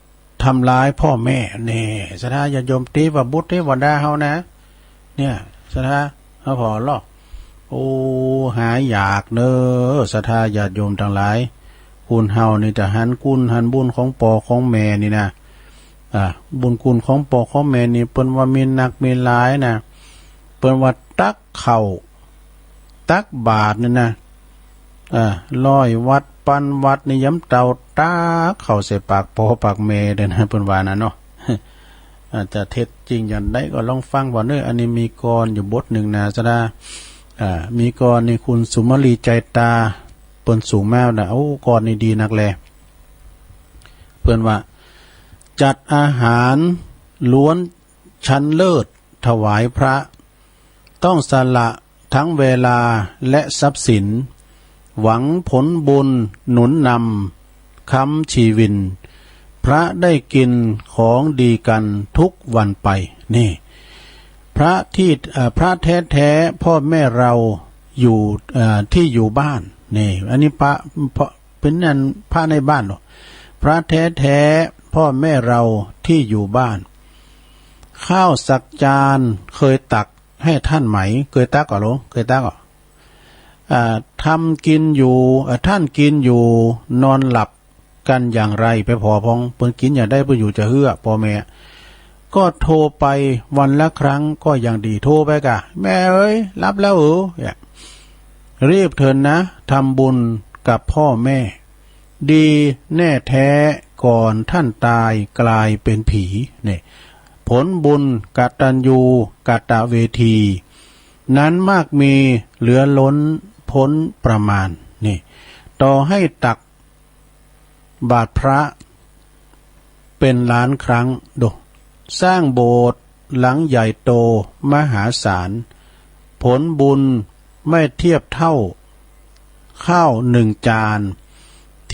ทำร้ายพ่อแม่ นี่ ศรัทธาญาติโยม ตี้ว่าบุตรเตวดาเฮานะ เนี่ย ศรัทธา เฮาผ่อลอ โอ้ หายากเนาะ ศรัทธาญาติโยมตังหลาย คนเฮานี่จะหันกุณหันบุญของป้อของแม่นี่นะ อ่า บุญคุณของป้อของแม่นี่ เปิ้นว่ามีนักมีหลายนะ เปิ้นว่าตักข้าว ตักบาตรนี่นะ อ่า ร้อยวัตร ปันวัตรนี่ ยามเฒ่าตักข้าวใส่ปากป้อปากแม่เด้อนะ เปิ้นว่านะเนาะ อาจจะเท็จจริงอย่างใดก็ลองฟังผ่อเน่อ อันนี้มีกลอนอยู่บทนึ่งนะ ศรัทธา อ่า มีกลอนนี่คุณสุมาลี ใจตา เปิ้นส่งมานะ โอ้ กลอนนี่ดีนักแล เปิ้นว่า จัดอาหารล้วนชั้นเลิศถวายพระ ต้องสละทั้งเวลาและทรัพย์สิน หวังผลบุญหนุนนำค้ำชีวิน พระได้กินของดีกันทุกวันไป นี่ พระที่ เอ่อ พระแท้ๆ พ่อแม่เราอยู่ เอ่อ ที่อยู่บ้าน นี่ อันนี้พระ พระ เป๋นอันพระในบ้านเนาะ พระแท้ๆ พ่อแม่เราที่อยู่บ้าน ข้าวสักจานเคยตักให้ท่านไหม เคยตักก่อหลวง เคยตักก่อ อ่า ทำกินอยู่ อ่า ท่านกินอยู่ นอนหลับกันอย่างไร ไปผ่อพ่อง เปิ้นกิ๋นอย่างใด เปิ้นอยู่จะเฮือ ป้อแม่ ก็โทรไปวันละครั้งก็ยังดี โทรไปก่ะ แม่เอ๋ย หลับแล้วเหรอ เนี่ย รีบเถินนะ ทำบุญกับพ่อแม่ ดีแน่แท้ ก่อนท่านตายกลายเป็นผี เนี่ย ผลบุญกตัญญูกตเวที นั้นมากมีเหลือล้นป๊นประมาณ นี่ ต่อให้ตักบาตรพระเป๋นล้านครั้ง ดู สร้างโบสถ์หลังใหญ่โตมหาศาล ผลบุญไม่เทียบเท่าข้าวหนึ่งจาน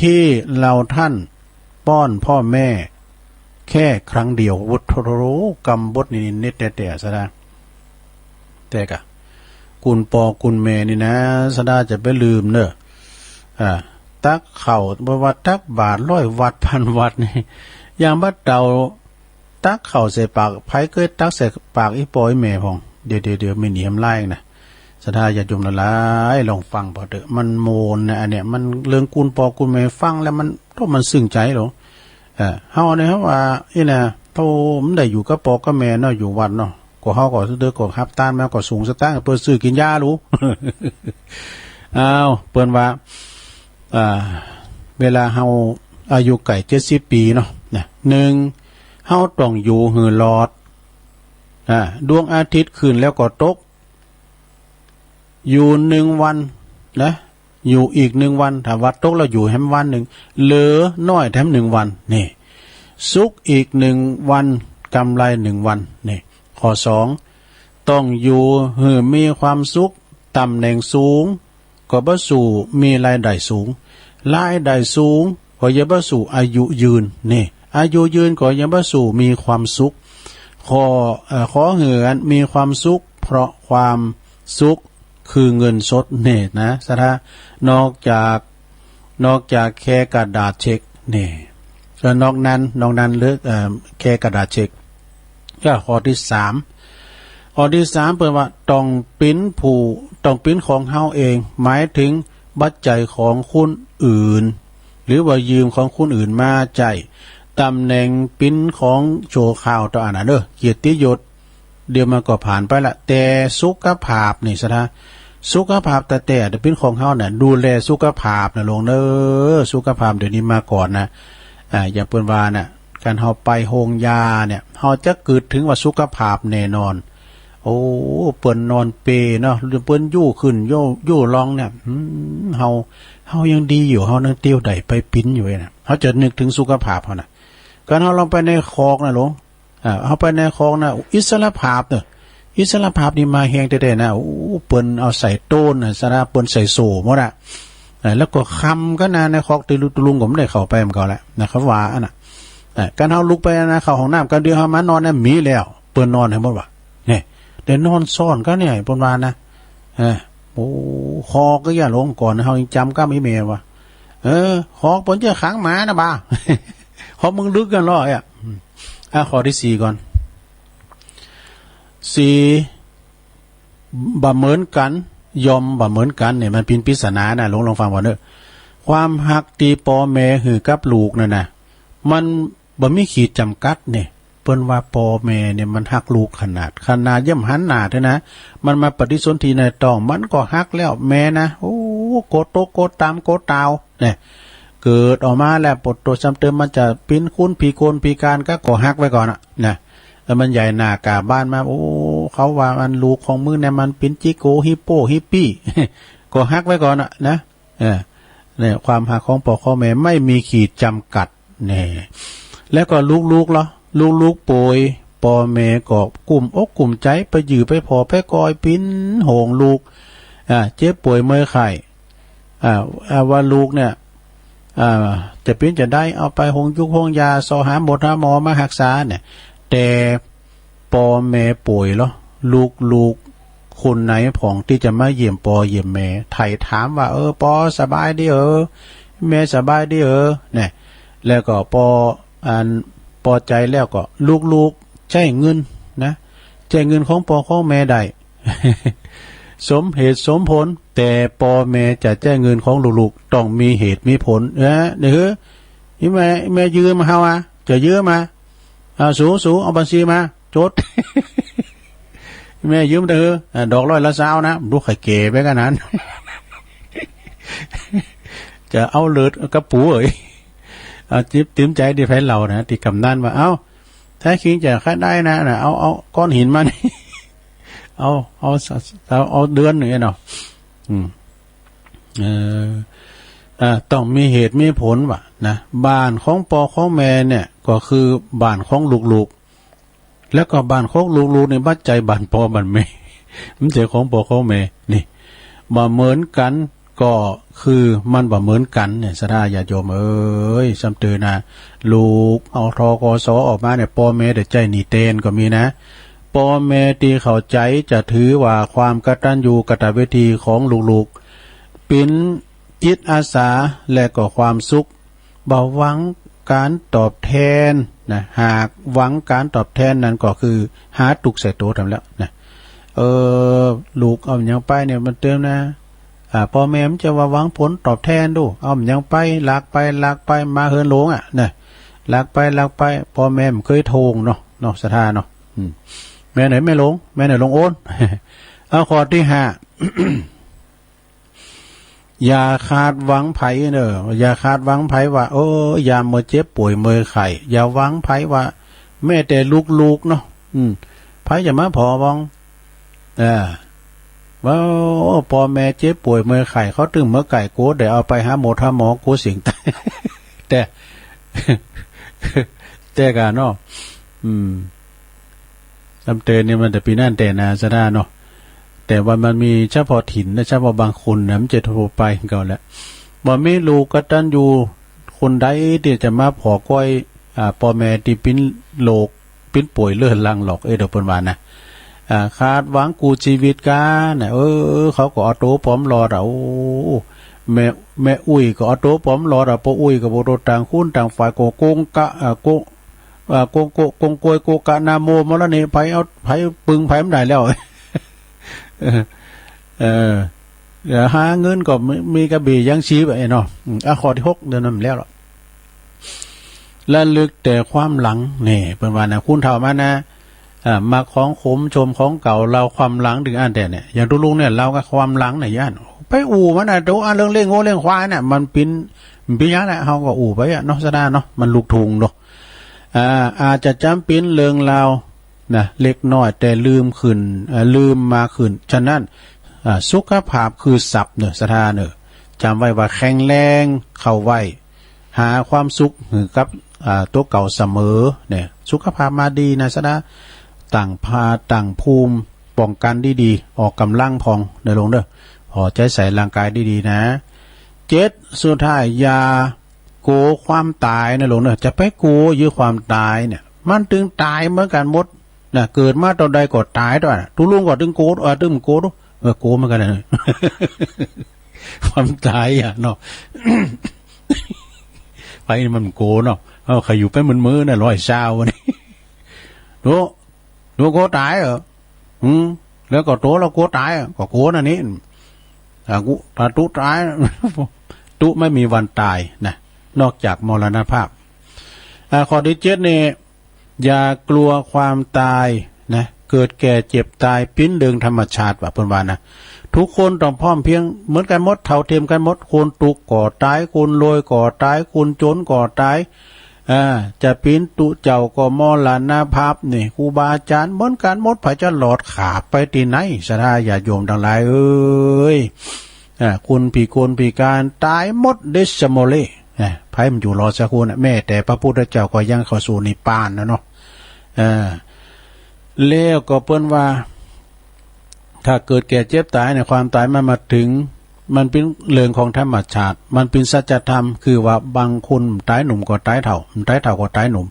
ที่เฮาท่านป้อนพ่อแม่แค่ครั้งเดียว โอ้โธ่ กำบทนี้เน็ดแต๊ๆ สะดา แต่กะ กุณปอกุณแม่นี่นะ สะดาจะไปลืมเน่อ อ่า ตักข้าว บ่ว่าตักบาตรร้อยวัดพันวัดนี่ อย่างบ่าเต่า ตักข้าวใส่ปาก ใผเกยตักใส่ปากอี่ปออี่แม่พ่อง เดี๋ยวๆๆ แม่นอี่หำลายนะ สะดาญาติโยมหลายๆ ลองฟังผ่อเต๊อะ มันโมนนะ อันเนี้ย มันเรื่องกุณปอกุณแม่ฟังแล้วมัน โธ่ มันซึ้งใจ๋ลง เออ เฮาเนี่ย เฮาว่า อี้นะ โธ่ มันได้อยู่กับปอกับแม่เนาะ อยู่วัดเนาะ ก็เฮาก็เต๊อะ ก็ฮับตานมา ก็สูงสตางค์ เปิ้นซื้อกิ๋นยาลู อ้าว เปิ้นว่า อ่า เวลาเฮาอายุใก้เจ็ดสิบปี๋เนาะ นะ นึ่ง เฮาต้องอยู่หื้อรอด อ่า ดวงอาทิตย์ขึ้นแล้วก็ตก อยู่นึ่งวันนะ อยู่อีกนึ่งวัน ถ้าว่าตกแล้วอยู่แหมวันนึ่ง เหลือน้อยแถมนึ่งวัน นี่ สุขอีกนึ่งวัน กำไรนึ่งวัน นี่ ข้อสอง ต้องอยู่หื้อมีความสุข ต๋ำแหน่งสูง ก็บ่สู้มีรายได้สูง รายได้สูงก็ยังบ่สู้อายุยืน นี่ อายุยืนก็ยังบ่สู้มีความสุข ขอ เอ่อ ขอหื้ออันมีความสุข เพราะความสุขคือเงินสด นี่นะ สะดา นอกจาก นอกจากแค่กระดาษเช็ค นี่ แล้วนอกนั้น นอกนั้นเหลือ เอ่อ แค่กระดาษเช็ค ก็ข้อตี้สาม ข้อตี้สาม เปิ้นว่าต้องเป๋นผู้ ต้องเป๋นของเฮาเอง หมายถึงปัจจัยของคนอื่น หรือว่ายืมของคนอื่นมาใจ๊ ต๋ำแหน่งเป๋นของชั่วคราวเต้าอั้นนะเน่อ เกียรติยศ เดี๋ยวมันก็ผ่านไปละ แต่สุขภาพนี่สะดา สุขภาพแต๊ๆ จะเป๋นของเฮาน่ะ ดูแลสุขภาพน่ะลูกเน่อ สุขภาพเดี๋ยวนี้มาก่อนนะ อ่า อย่างเปิ้นว่าน่ะ การเฮาไปโฮงยาเนี่ย เฮาจะกึ๊ดเถิงว่าสุขภาพแน่นอน โอ้ เปิ้นนอนเปลเนาะ เปิ้นยู้ขึ้นยู้ ยู้ลงเนี่ย อืม เฮา เฮายังดีอยู่ เฮายังเตียวได้ไปปิ๊นอยู่น่ะ เฮาจะนึกเถิงสุขภาพเฮาน่ะ การเฮาลองไปในคอกน่ะลูก อ่า เฮาไปในคอกน่ะ อิสรภาพเน่อ อิสรภาพนี่มาแฮงแต๊ๆ นะ โอ้ เปิ้นเอาใส่โต้นน่ะ สะดา เปิ้นใส่โซ่หมดอะ อ่า แล้วก็คำกั๋นนะ ในคอกตี้ลุงก็บ่ได้เข้าไปเหมือนกั๋นแหละนะ เขาว่าอั้นน่ะ อ่า การเฮาลุกไปนะ เข้าห้องน้ำ การเดียวเฮามานอนเนี่ย มีแล้ว เปิ้นนอนหื้อหมดว่ะ เนี่ย แต่นอนซ้อนกั๋นเนี่ย เปิ้นว่านะ เออ โอ้ คอกก็อย่าลงก่อน เฮายังจ๋ำกำอี่แม่ว่า เออ คอกเปิ้นจะขังหมานะบ่า คอกมึงลึกกั๋นเหรอ เอ้ย อืม อ่ะ ข้อตี้สี่ก่อน สี่ บ่เหมือนกั๋น ย่อมบ่เหมือนกั๋น เนี่ย มันเป๋นปริศนานะ ลอง ลองฟังก่อนเน่อ ความฮักตี้ปอแม่หื้อกับลูกนั่นนะ มันบ่มีขีดจ๋ำกัดเนี่ย เปิ้นว่าปอแม่เนี่ยมันฮักลูกขนาด ขนาดยังบ่หันหน้าเต๊อะนะ มันมาปฏิสนธิในต๊อง มันก็ฮักแล้ว แม่นะ โอ้ โกตก โกตาม โกตาว เนี่ย เกิดออกมาแล้ว ปะโต ซ้ำเติมมันจะปิ๊นคุ้น พิกลพิก๋านก็ ก็ฮักไว้ก่อนอะนะ แล้วมันใหญ่หน้ากล้าบานมา โอ้ เขาว่ามันลูกของมึงเนี่ยมันปิ๊นจิโกฮิปโปฮิปปี้ ก็ฮักไว้ก่อนอะนะ เออ เนี่ย ความฮักของปอของแม่ไม่มีขีดจ๋ำกัด แน่ แล้วก็ลูกๆ เหรอ ลูกๆ ป่วย ปอแม่ก็กุ้มอกกุ้มใจ๋ ไปยื้อไปผ่อไปกอย ปิ๊นโหงลูก อ่า เจ็บป่วยเมื่อยไข้ อ่า อ่า ว่าลูกเนี่ย อ่า จะปิ๊นจะได้เอาไปโฮงยุกโฮงยา ซอหาหมอหาหมอมาฮักษาเนี่ย แต่ปอแม่ป่วยเหรอ ลูกๆ คนไหนพ่องตี้จะมาเยี่ยมปอเยี่ยมแม่ ไถ่ถามว่า เออ ปอสบายดีเออ แม่สบายดีเออ เนี่ย แล้วก็ปอ อัน ปอใจ๋แล้วก็ลูกๆ ใจ๊เงินนะ ใจ๊เงินของปอของแม่ได้ สมเหตุสมผล แต่ปอแม่จะใจ๊เงินของลูกๆ ต้องมีเหตุมีผล เออ เนี่ย เฮ้อ อี่แม่ แม่ยืมเฮาอะ จะยืมอะ อ่า สู สู เอาบัญชีมา จด แม่ยืมเต๊อะ อ่า ดอกร้อยละซาวนะ ลูกใค่เก๋ไปกั๋นนั้น จะเอาเลิศกระปูเอ๋ย เอาจิบติ๋มใจ๋ตี้ไผเล่านะ ตี้กำนันว่า เอ้า แท้จริงจะใค่ได้นะ นะ เอา เอาก้อนหินมานี่ เอา เอา เอา เอาเดือนนึ่งเนาะ อืม เออ อ่า ต้องมีเหตุมีผลว่านะ บ้านของป้อของแม่เนี่ย ก็คือบ้านของลูกๆ แล้วก็บ้านของลูกๆ นี่บ่ใจ้บ้านป้อบ้านแม่ บ่ใจ้ของป้อของแม่ นี่ บ่เหมือนกั๋น ก็คือมันบ่เหมือนกั๋นเนี่ย ศรัทธาญาติโยมเอ๋ย ซ้ำเติมนะ ลูกเอา ธ.ก.ศ. ออกมาเนี่ย ป้อแม่ได้ใจ๊หนี้แตนก็มีนะ ป้อแม่ตี้เข้าใจ๋จะถือว่าความกตัญญูกตเวทีของลูกๆ เป๋นจิตอาสาและก็ความสุข บ่หวังก๋านตอบแตนนะ หากหวังก๋านตอบแตนนั้นก็คือหาตุ๊กข์ใส่ตั๋วทำแล้วนะ เออ ลูกเอาหยังไปเนี่ยมันเติมนะ อ่า ป้อแม่มันจะว่าหวังผลตอบแตนดู เอาหยังไป ลักไป ลักไป มาเหินหลวงอะนะ ลักไป ลักไป ป้อแม่มันเกยโต้งเนาะ เนาะ ศรัทธาเนาะ อืม แม่ไหนแม่หลวง แม่ไหนหลวงโอน เอาข้อตี้ห้า อย่าคาดหวังใผเน่อ อย่าคาดหวังใผว่า โอ้ ยามเมื่อเจ็บป่วยเมื่อไข้ อย่าหวังใผว่า แม้แต่ลูกๆ เนาะ อืม ใผจะมาผ่อบ้อง เออ ว่า โอ้ ป้อแม่เจ็บป่วยเมื่อไข้ เขาตึงเมื่อไก่โก ได้เอาไปหาหมอ หาหมอ โกเสียงต๋าย แต่ แต่กาเนาะ อืม ซ้ำเติมเนี่ยมันแต่ปี๋นั้นแต่นา ศรัทธาเนาะ แต่ว่ามันมีเฉพาะถิ่นนะ เฉพาะบางคนนะ มันจะทั่วไปก็แล้ว บ่มีลูกกตัญญูคนใดตี้จะมาผ่อก้อย อ่า ป้อแม่ตี้เป๋นโรค เป๋นป่วยเรื้อรังหรอก เอ้ย เดี๋ยวเปิ้นว่านะ อ่า คาดหวังกู้จีวิตกั๋นนะ เออ เขาก็เอาตั๋วป๋อมรอดอะ โอ้ แม่ แม่อุ๊ยก็เอาตั๋วป๋อมรอดอะ ป้ออุ๊ยก็บ่โตต่างคนต่างฝ่ายก็โกงกะ อ่า โกง อ่า โกงโกะ โกงโกย โกกะนาโมหมดแล้วนี่ ใผเอา ใผปึงใผบ่ได้แล้ว เออ เออ เดี๋ยวหาเงินก็มี มีกระบี่ยังชีพอะเนาะ อืม อ่ะ ข้อตี้หก เดี๋ยวนั้นแล้วล่ะ ระลึกแต่ความหลัง นี่ เปิ้นว่านะ คนเฒ่ามานะ อ่า มักของขมชมของเก่า เล่าความหลัง ตึงอั้นแต๊เนี่ย อย่างตุ๊ลุงเนี่ย เล่ากับความหลังเนี่ย ย่าน ไปอู้มันนะ โตอันเรื่องเลี้ยงงัวเลี้ยงควายน่ะ มันเป๋น มันเป๋นหยังแหละ เฮาก็อู้ไปอะเนาะ ศรัทธาเนาะ มันลูกทุ่งเนาะ อ่า อาจจะจ๋ำเป๋นเรื่องราวนะ เล็กน้อย แต่ลืมขึ้น เอ่อ ลืมมาขึ้น ฉะนั้น อ่า สุขภาพคือทรัพย์เน่อ ศรัทธาเน่อ จ๋ำไว้ว่าแข็งแรงเข้าไว้ หาความสุขหื้อกับ อ่า ตั๋วเก่าเสมอเนี่ย สุขภาพมาดีนะ ศรัทธา ตั้งผ้า ตั้งภูมิ ป้องกั๋นดีๆ ออกก๋ำลังพ่อง เน่อหลวงเน่อ ผ่อใจ๊ใส่ร่างก๋ายดีๆ นะ เจ็ด สุดท้าย อย่ากั๋วความต๋ายเน่อหลวงเน่อ จะไปกั๋วอยู่ความต๋ายเนี่ย มันตึงต๋ายเหมือนกั๋นหมดนะ เกิดมาต๋อนใดก็ต๋ายต๋อนนั้น ตุ๊ลุงก็ตึงกั๋ว เออ ตึงกั๋ว เออ กั๋วเหมือนกั๋นนะ ความต๋ายอะเนาะ ไปนี่มันกั๋วเนาะ เออ ใค่อยู่ไปเหมือนมื้อนะ ร้อยซาวนี่ ดู ดูกั๋วต๋ายเหรอ อืม แล้วก็ตั๋วเฮากั๋วต๋ายอะ ก็กั๋วนั่นนี่ ถ้ากู ถ้าตุ๊ต๋าย ตุ๊ไม่มีวันต๋ายนะ นอกจากมรณภาพ อ่า ข้อตี้เจ็ดนี่ อย่ากลัวความต๋ายนะ เกิดแก่เจ็บต๋ายเป๋นเรื่องธรรมชาติว่า เปิ้นว่านะ ทุกคนต้องพร้อมเพรียงเหมือนกั๋นหมด เท่าเทียมกั๋นหมด คนตุ๊กก็ต๋าย คนรวยก็ต๋าย คนจ๋นก็ต๋าย อ่า จะเป๋นตุ๊เจ้าก็มรณภาพนี่ ครูบาอาจ๋ารย์เหมือนกั๋นหมด ใผจะหลอดขาดไปตี้ไหน ศรัทธาญาติโยมตังหลายเอ๋ย อ่า คนพิกลพิก๋านต๋ายหมด เดชะโมเล อ่า ใผบ่อยู่รอดสักคนน่ะ แม้แต่พระพุทธเจ้าก็ยังเข้าสู่นิพพานนะเนาะ อ่า แล้วก็เปิ้นว่า ถ้าเกิดแก่เจ็บต๋ายเนี่ย ความต๋ายมันมาเถิง มันเป๋นเรื่องของธรรมชาติ มันเป๋นสัจธรรม คือว่าบางคนต๋ายหนุ่มก็ต๋ายเฒ่า ต๋ายเฒ่าก็ต๋ายหนุ่ม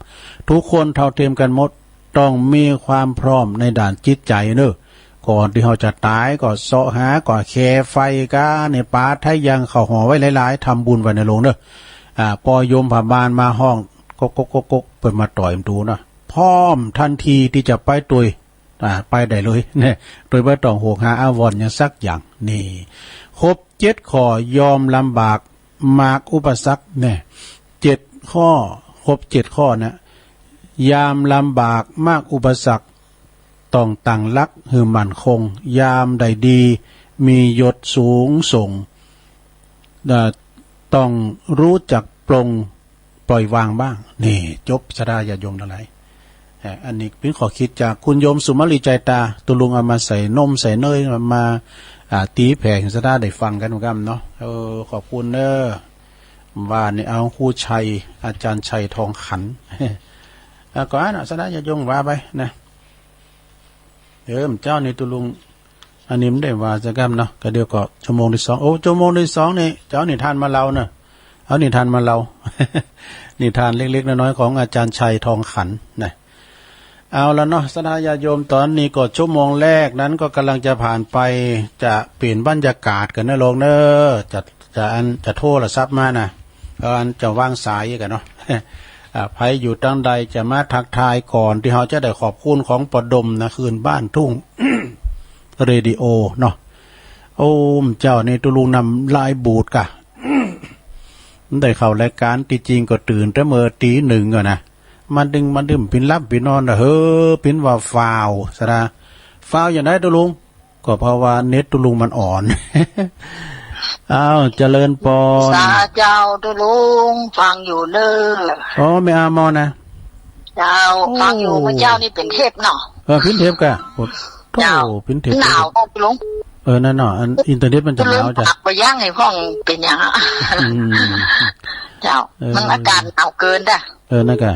ทุกคนเท่าเทียมกั๋นหมด ต้องมีความพร้อมในด้านจิตใจ๋เน่อ ก่อนตี้เฮาจะต๋ายก็เซาะหา ก็แค่ไฟก้าเนี่ย ปาไทยังเข้าห่อไว้หลายๆ ทำบุญไว้เน่อหลวงเน่อ อ่า ปอโยมพบาลมาฮ้อง ก๊กก๊กก๊กก๊ก เปิ้นมาต่อยประตู๋นะ พร้อมตันทีตี้จะไปตวย อ่า ไปได้เลยเนี่ย โดยบ่ต้องห่วงหาอาวรณ์หยังสักอย่าง นี่ ครบเจ็ดข้อ ยอมลำบาก มากอุปสรรคเนี่ย เจ็ดข้อ ครบเจ็ดข้อนะ ยามลำบากมากอุปสรรค ต้องตั้งหลักหื้อมั่นคง ยามได้ดี มียศสูงส่ง เอ่อ ต้องรู้จักปลงปล่อยวางบ้าง นี่ จบ ศรัทธาญาติโยมตังหลาย อันนี้เป๋นข้อคิดจากคุณโยมสุมาลี ใจตา ตุ๊ลุงเอามาใส่นมใส่เนยมา อ่า ตี๋แผ่หื้อศรัทธาได้ฟังกั๋นเหมือนกั๋นเนาะ เออ ขอบคุณเน้อ ว่านี่เอาครูชัย อาจารย์ชัยทองขัน อ่ะ ก็อั้นน่ะ ศรัทธาญาติโยมว่าไปนะ เออ เมื่อเจ๊านี่ตุ๊ลุง อันนี้มันได้ว่าสักกำเนาะ ก็เดี๋ยวก็ชั่วโมงตี้สอง โอ้ ชั่วโมงตี้สองนี่ จะเอานิทานมาเล่าเนาะ เอานิทานมาเล่า นิทานเล็กๆ น้อยๆ ของอาจารย์ชัยทองขันนะ เอาละเนาะ ศรัทธาญาติโยม ต๋อนนี้ก็ชั่วโมงแรกนั้นก็ก่ำลังจะผ่านไป จะเป๋นบรรยากาศกั๋นนะลูกเน้อ จะ จะอัน จะโทรศัพท์มานะ เอาอันจะวางสายกั๋นเนาะ อ่า ใผอยู่ตางใดจะมาทักทายก่อนตี้เฮาจะได้ขอบคุณของป้อดมนะ คืนบ้านทุ่ง เรดิโอเนาะ โอ้ เมื่อเจ๊านี่ตุ๊ลุงน้ำลายบูดก่ะ ได้เข้ารายก๋านตี้จริงก็ตื่นแต่เมื่อตี๋หนึ่งก่อนนะ มาดึงมาดื่มปินหลับปินนอนนะ เฮ้อ ปินว่าฟ้าวศรัทธา ฟ้าวอย่างใดตุ๊ลุง ก็เพราะว่าเน็ตตุ๊ลุงมันอ่อน อ้าว เจริญปอน สาเจ้าตุ๊ลุง ฟังอยู่เน้อ อ๋อ แม่อามอนนะ เจ้า โอ้ ฟังอยู่ เมื่อเจ๊านี่เป๋นเทปเนาะ เออ เป๋นเทปก่ะ โอ้โธ่ เจ้า เป๋นเทป หนาวตุ๊ลุง เออ นั่นเนาะ อันอินเทอร์เน็ตมันจะหนาวจ้ะ ตุ๊ลุงปากบ่ยั้งไอ้พ่องเป๋นหยังอะ อืม เจ้า เออ มันอากาศหนาวเกินจ้ะ เออ นั่นก่ะ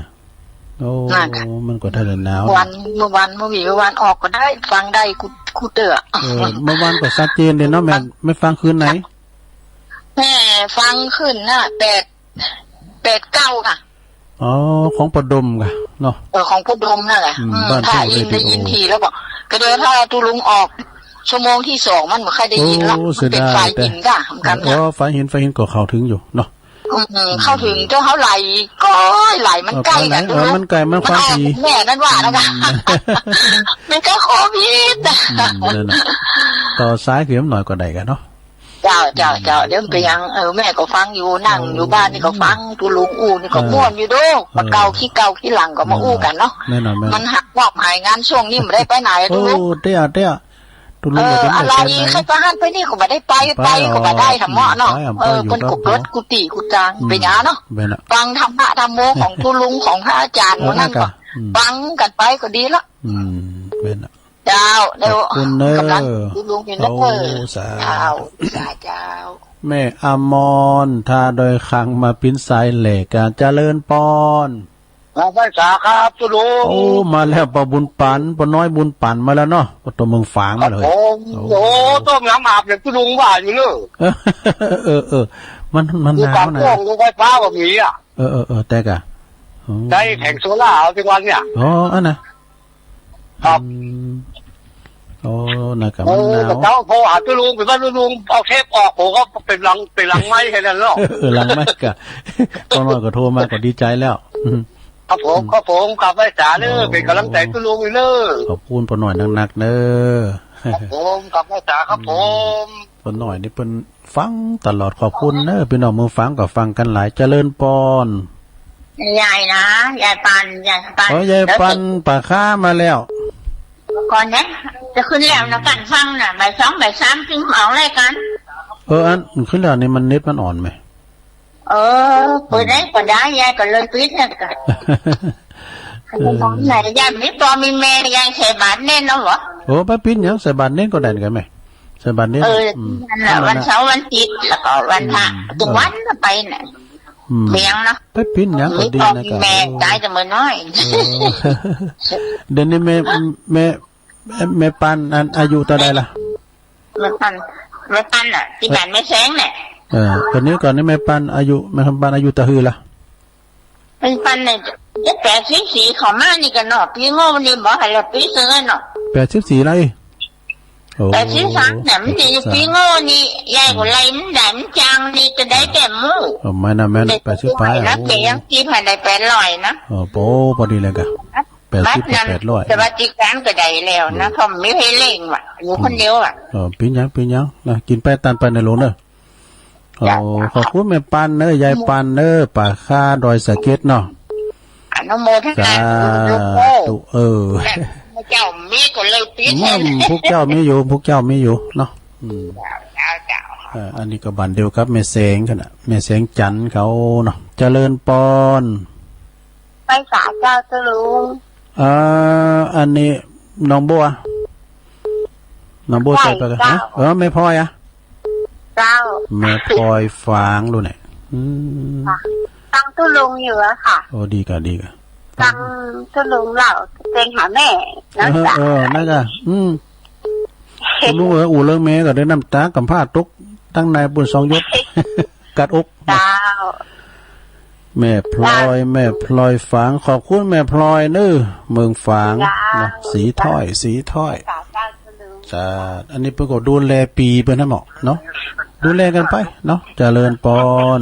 โอ้ นั่นก่ะ มันก็ถ้าได้หนาว วัน เมื่อวัน เมื่อวี้ เมื่อวานออกก็ได้ ฟังได้กู้ กู้เตื้อ เออ เมื่อวานก็ชัดเจนเลยเนาะ แม่ แม่ฟังคืนไหน แม่ฟังคืนน่ะ แปด แปดเก้าค่ะ อ๋อ ของป้อดมก่ะเนาะ เออ ของป้อดมนั่นแหละ อืม อืม บ้านทุ่งเรดิโอ ได้ยิน ได้ยินทีแล้วก็ ก็เดี๋ยวถ้าตุ๊ลุงออก ชั่วโมงตี้สองมันบ่ค่อยได้ยินละ โอ้ มันเป๋น เสียดาย ฝ่ายหินจ้ะ เหมือนกั๋น เออ น่ะ ฝ่ายหิน ฝ่ายหินก็เข้าถึงอยู่เนาะ อืม อืม เข้าถึงเจ้าเฮาไหล ก็ไหลมันใก้กั๋น เออ ไหล เออ เนาะ มันใก้ มันฟังดี แม่นั้นว่าแล้วก่ะ อืม มันก็โควิด อืม นั่นน่ะ ต่อสายขึ้นหน่อยก็ได้ก่ะเนาะ เจ้า เจ้า เจ้า เดี๋ยวเป๋นหยัง เออ แม่ก็ฟังอยู่ นั่งอยู่บ้านนี่ก็ฟัง ตุ๊ลุงอู้นี่ก็ม่วนอยู่ดู เออ บ่าเก่าขี้เก่าขี้หลังก็มาอู้กั๋นเนาะ แน่นอน แน่นอน มันหักงอกหายงัน ช่วงนี้บ่ได้ไปไหน โอ้ ตุ๊ลุง เตี้ย เตี้ย ตุ๊ลุง เออ ก็จะไม่ได้ไปไหน อะไร ใครไปหั้นไปนี่ก็บ่ได้ไป ไป ไปก็บ่ได้ อ๋อ ธรรมะเนาะ ไปอ่ะ เออ ไปอยู่ เปิ้นก็ ครับผม เปิดกุฏิกุฏิ อืม เป๋นหยังเนาะ แม่นน่ะ ฟังธรรมะธรรมโมของตุ๊ลุงของพระอาจารย์ เออ หมู่นั้นก็ อืม ฟังกั๋นไปก็ดีละ อืม แม่นน่ะ เจ้า เดี๋ยว ขอบคุณเน้อ กำลังตุ๊ลุงอยู่เน้อ โอ้ สาธุ เจ้า สาธุ เจ้า แม่อมร ท่าดอยคาง มาปิ๋นสายแหลก อ่ะ เจริญปอน มาไหว้สาครับตุ๊ลุง โอ้ มาแล้ว ป้อบุญปั๋น ป้อน้อยบุญปั๋นมาแล้วเนาะ ป้อตั๋วเมืองฝางมาเลย ครับผม โอ้ โอ้ ต้มน้ำอาบเนี่ยตุ๊ลุงว่าอยู่เน้อ เออ เออ เออ มัน มันหนาวนะ อยู่ปากช่อง อยู่ไฟฟ้าบ่มีอ่ะ เออ เออ เออ แต่ก่ะ อ๋อ ใจ๊แผงโซล่าร์เอาทุกวันเนี่ย อ๋อ อันน่ะ ครับ อืม โอ้ น่ะก่ะ เออ มันหนาว เจ้าโทรหาตุ๊ลุง เป๋นว่าตุ๊ลุงเอาเทปออก ผมก็เป๋นหลัง เป๋นหลังไมค์แค่นั้นเนาะ เออ หลังไมค์ก่ะ ป้อน้อยก็โทรมาก็ดีใจ๋แล้ว อืม ครับผม ครับผม กราบไหว้สาเน้อ โอ้ เป๋นก๋ำลังใจ๋ตุ๊ลุงอยู่เน้อ ขอบคุณป้อน้อยนักๆ เน้อ ครับผม กราบไหว้สาครับผม อืม ป้อน้อยนี่เปิ้นฟังตลอด ขอบคุณเน้อ ปี้น้องเมืองฝางก็ฟังกั๋นหลาย เจริญปอน ยายนะ ยายปัน ยายปัน อ๋อ ยายปัน เดี๋ยว ป๋าคามาแล้ว ก่อนนะ จะขึ้นแล้วนะ กั๋นฟังน่ะ บ่ายสอง บ่ายสาม จึงออกรายก๋าน เออ อันขึ้นแล้วนี่มันเน็ตมันอ่อนไหม เออ เปิดได้ก็ได้ ยายก็เลยปิดนั่นก็ เออ ไหนยายมีป้อมีแม่ ยายใส่บาตรเน้นเอาเหรอ โอ้ บ่เป๋นหยัง ใส่บาตรเน้นก็ได้กั๋นแม่ ใส่บาตรเน้น เออ อืม นั่นแหละ ธรรมดา วันเสาร์วันอาทิตย์ แล้วก็วันพระ อืม ทุกวันน่ะไปน่ะ อืม เลี้ยงเนาะ บ่เป๋นหยังก็ดีนะ มีป้อมีแม่ ครับ ต๋ายแต่เมื่อน้อย เออ เดี๋ยวนี้แม่ แม่ แม่ แม่ปันอันอายุเต้าใดละ แม่ปัน แม่ปันน่ะ ตี้บ้านแม่แสงเนี่ย เออ ต๋อนนี้ก่อนนี่แม่ปันอายุ แม่ปันอายุเต้าหื้อละ แม่ปันเนี่ย จะแปดสิบสี่เข้ามานี่ก่ะเนาะ ปีโง่นี่บ่หันละปีเสือเนาะ แปดสิบสี่แล้วอี้ โอ้ แปดสิบสามเนี่ย มันจะอยู่ปีโง่นี่ ยายก็ไล่มันได้ มันจางนี่จะได้แต้มหมู่ เออ แม่นน่ะ แม่น แปดสิบปลาย แล้ว โอ้ เป๋นยัง ตี้พันได้แปดร้อยนะ เออ โอ้ พอดีเลยก่ะ แปดสิบ บัตรนั้น แปดร้อย สวัสดิการก็ได้แล้วนะ อืม เพราะมีใผเลี้ยงว่ะ อยู่คนเดียวอ่ะ เออ เป๋นหยัง เป๋นหยังนะ กิ๋นไปตานไปในหลวงเน้อ โอ้ จ้ะ ขอบคุณแม่ปันเน้อ ยายปันเน้อ ป๋าคาดอยสะเก็ดเนาะ อนุโมทนา สาธุ เออ เจ้ามีก็เลยปิด อืม พวกเจ้ามีอยู่ พวกเจ้ามีอยู่เนาะ อืม เจ้า เจ้า เจ้า เออ อันนี้ก็บ้านเดียวกับแม่แสงกั๋นน่ะ แม่แสงจันทร์เขาเนาะ เจริญปอน ไหว้สาเจ้าตุ๊ลุง อ่า อันนี้น้องบัว น้องบัวใส่ไปกัน ใช่เจ้า ฮะ เออ แม่พลอยอะ เจ้า แม่พลอยฝางลูกเนี่ย อืม ค่ะ ฟังตุ๊ลุงอยู่อะค่ะ โอ้ ดีก่ะ ดีก่ะ ฟังตุ๊ลุงเล่าเต็งหาแม่ เออ นะจ๊ะ เออ นั่นก่ะ อืม ตุ๊ลุงเอ๋ย อู้เรื่องแม่ก็ได้น้ำตากำพร้าตก ตังในปู้นสองหยด กัดอก เจ้า แม่พลอย แม่พลอยฝาง ขอบคุณแม่พลอยเน้อ เมืองฝาง เจ้า เนาะ สีถ้อย สีถ้อย เจ้า เจ้า อันนี้เปิ้นก็ดูแลปี๋เปิ้นนะหมอเนาะ ดูแลกันไปเนาะ เจริญปอน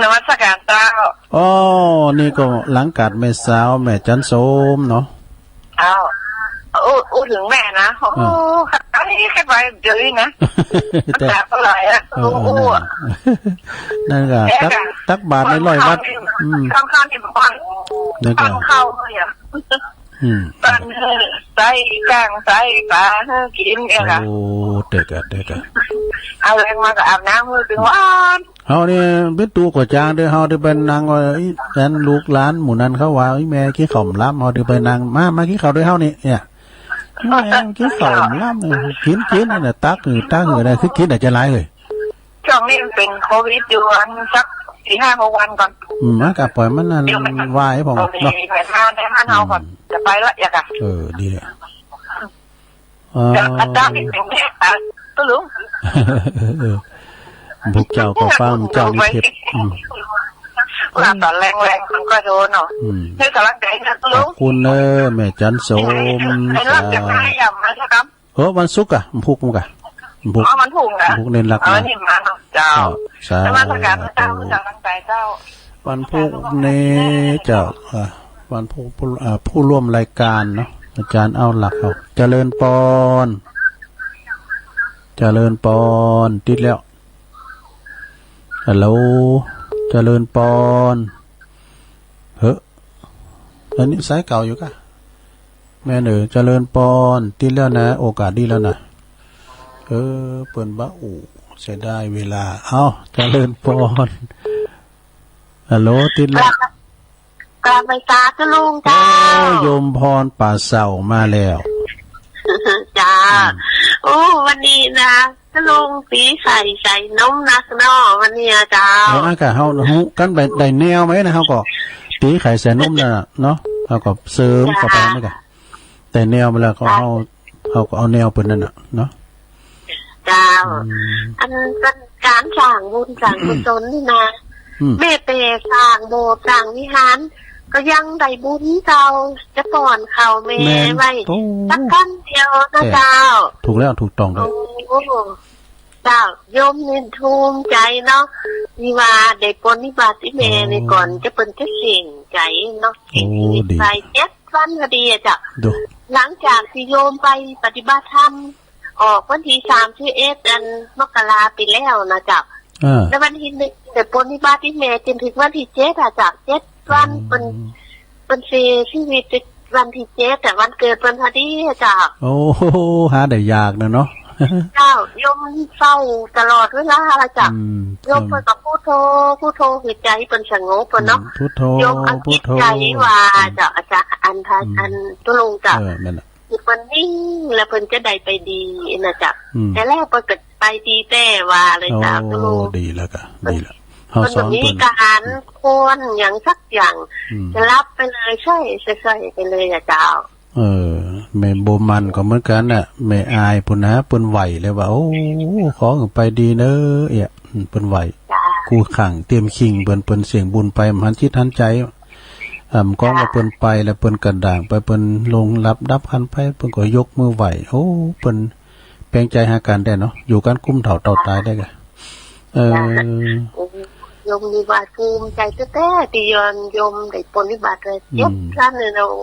นมัสการเจ้า อ๋อ นี่ก็หลังกาดแม่สาว แม่จันโสมเนาะ เอ้า อู้ อู้เถิงแม่นะ โอ้โห อ่า อันนี้แค่ไปเดี๋ยวนี้นะ แต่ มันจากเท่าไหร่อะ เออ โอ้โห นั่นน่ะ นั่นก็ตัก แกก็ ตักบาตรในร้อยวัด อืม ข้างๆ ที่บ้าน นั่นก็ ข้างเข้าเลยอะ อืม ตอนนี้ใส่ก้างใส่ปลาให้กินเนี่ยค่ะ โอ้ เด็กอะ เด็กอะ เอาแรงมาก็อาบน้ำมือถึงวัน เฮานี่เป๋นตุ๊กว่าจางเด้อ เฮาได้ไปนั่งว่า อี้ อันลูกหลานหมู่นั้นเขาว่า อี้ แม่กิ๋นข้าวบ่ล้ำ เฮาได้ไปนั่ง มา มากิ๋นข้าวด้วยเฮานี่ เนี่ย แม่กิ๋นข้าวบ่ล้ำ กิ๋น กิ๋น นี่แหละ ตักหื้อ ตักหื้อ ได้ คือกิ๋นอาจจะหลายเลย ช่วงนี้มันเป๋นโควิดอยู่ อันสักสี่ห้าหกวันก่อน อืม อ่ะ ก็ปล่อยมันนั่น เดี๋ยวมัน วายผ่อง โอเค เนาะ ไปทาน ไปทานเฮาก่อน อืม จะไปละ อยากอะ เออ ดีเลย เอ่อ เดี๋ยวอาจารย์อีกหนึ่งเนี่ยค่ะ ตุ๊ลุง เออ พวกเจ้าก็ฟังเจ้านิเทศ อืม ว่าตอนแรงๆ มันก็โดนเนาะ อืม ให้กำลังใจนะตุ๊ลุง ขอบคุณเน้อ แม่จันโสม ให้รับจากไหน สาธุ อย่ามาสักคำ เออ วันศุกร์อะ วันพุธมั้งกะ วันพุธ อ๋อ วันพุธอะ วันพุธเน้นหลัก อ๋อ นะ นี่มาเนาะ เจ้า เจ้า สาธุ นมัสการเจ้า กำลังใจเจ้า วันพุธนี้เจ้า อ่ะ วันพุธ ผู้ อ่า ผู้ร่วมรายการเนาะ อาจารย์เอาหลักเอา เจริญปอน เจริญปอน ติดแล้ว ฮัลโหล เจริญปอน เฮ้อ อันนี้สายเก่าอยู่กะ แม่นเอ๋ย เจริญปอน ติดแล้วนะ โอกาสดีแล้วนะ เออ เปิ้นบ่อู้ เสียดายเวลา เอ้า เจริญปอน ฮัลโหล ติดแล้ว กราบไหว้สาตุ๊ลุงเจ้า โอ้ โยมพรป่าเสามาแล้ว เจ้า อืม โอ้ วันนี้นะ ตุ๊ลุงตี๋ไข่ใส่นมนักเนาะ วันนี้อะเจ้า เออ อ่ะ กะเฮาฮู้กั๋นไป ได้แนวมานะ เฮาก็ตี๋ไข่ใส่นมนั่นน่ะเนาะ เฮาก็เสริมเข้าไป เจ้า นี่กะ ได้แนวมาแล้วก็ เจ้า เฮา เฮาก็เอาแนวเปิ้นนั่นน่ะเนาะ เจ้า อืม อันเปิ้นก๋านสร้างบุญสร้างกุศลนี่นะ อืม แม้แต่สร้างโบสถ์สร้างวิหาร ก็ยังได้บุญเจ้า จะป้อนข้าวแม่ แม่น ไว้ โอ้ สักกำเดียวนะ เจ้า ถูกแล้ว ถูกต้องแล้ว โอ้ เจ้า โยมนี่ภูมิใจ๋เนาะ ตี้ว่าได้ปรนนิบัติแม่นี่ก่อน อ๋อ จะเปิ้นจะเสียใจ๋เนาะ โอ้ เสียชีวิต ดี ไปเจ็ดวันพอดีอะเจ้า ดู หลังจากตี้โยมไปปฏิบัติธรรม ออกวันตี้สามสิบเอ็ด อันมกราปีแล้วนะเจ้า อ่า แล้ววันตี้หนึ่งได้ปรนนิบัติแม่จนเถิงวันตี้เจ็ดอะเจ้า เจ็ดวัน อืม เปิ้น เปิ้นเสียชีวิตวันตี้เจ็ด แต่วันเกิดเปิ้นพอดีอะเจ้า โอ้โห หาได้ยากนะเนาะ เจ้า โยมเฝ้าตลอดเวลาอะเจ้า อืม โยมเปิ้นก็พุทโธ พุทโธ หื้อใจ๋เปิ้นสงบอะเนาะ อืม พุทโธ โยมเอาจิตใจ๋ พุทโธ ว่า อืม เจ้า อาจารย์ อันพระ อืม อันตุ๊ลุงเจ้า เออ นั่นแหละ คือเปิ้นนิ่งแล้วเปิ้นจะได้ไปดีนะเจ้า อืม แต่แล้วเปิ้นก็ไปดีแต๊ว่าเลยเจ้า โอ้ ตุ๊ลุง ดีแล้วกะ ดีแล้ว เฮาสอนเปิ้น เปิ้นบ่มีก๋านควรหยังสักอย่าง อืม จะหลับไปเลย ใช่ ใช่ ใช่ไปเลยอะเจ้า เออ แม่บัวมันก็เหมือนกั๋นน่ะ แม่อายปู้นนะ เปิ้นไหว้เลยว่า โอ้ ขอหื้อไปดีเน้อ เอี้ย อืม เปิ้นไหว้ เจ้า กู้ขังเตรียมคิงเปิ้น เปิ้นเสี้ยงบุญไป บ่หันจิตหันใจ๋ อ่า ก้องว่าเปิ้นไปแล้ว เปิ้นกระด้างไป เปิ้นลงหลับดับขันไป เปิ้นก็ยกมือไหว้ โอ้ เปิ้นแป๋งใจ๋หากั๋นแต๊เนาะ อยู่กั๋นกุ้มเฒ่าเต้าต๋ายได้กะ เออ เจ้า โอ้ โยมนี่ว่าภูมิใจ๋แต๊ๆ ตี้ยอมโยมได้ปรนนิบัติเลย อืม เจ็ดวันเลยนะ โอ้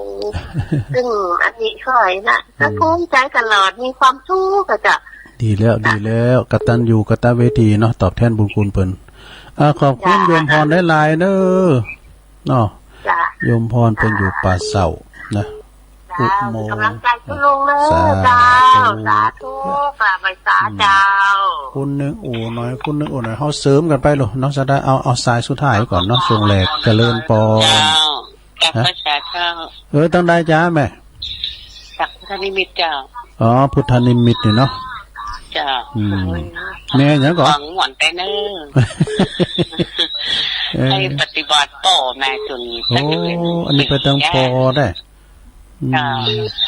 ซึ่งอันนี้ค่อยนะ อืม ก็ภูมิใจ๋ตลอด มีความสุขอะเจ้า ดีแล้ว ดีแล้ว กตัญญูกตเวทีเนาะ ตอบแทนบุญคุณเปิ้น อ่า ขอบคุณ เจ้า โยมพรหลายๆ เน้อ เนาะ เจ้า โยมพรเปิ้นอยู่ป่าเสานะ เจ้า อุโมงค์ ก๋ำลังใจ๋ตุ๊ลุงเน้อ สาธุ เจ้า สาธุ กราบไหว้สา อืม เจ้า คุณนึกอู่หน่อย คุณนึกอู่หน่อย เฮาเสริมกั๋นไปลูกเนาะ จะได้เอา เอาสายสุดท้ายก่อนเนาะ ช่วงแรก เจริญปอน เจ้า เจ ฮะ พระเจ้า เออ ตางใดจ๊ะแม่ จากพุทธนิมิตรเจ้า อ๋อ พุทธนิมิตรนี่เนาะ เจ้า อืม โอ้ย แม่หยังก่อ ฟังม่วนแต๊เน่อ เออ ไปปฏิบัติป้อแม่จุ่น โอ้ อันนี้ไปตางป้อได้ อืม เจ้า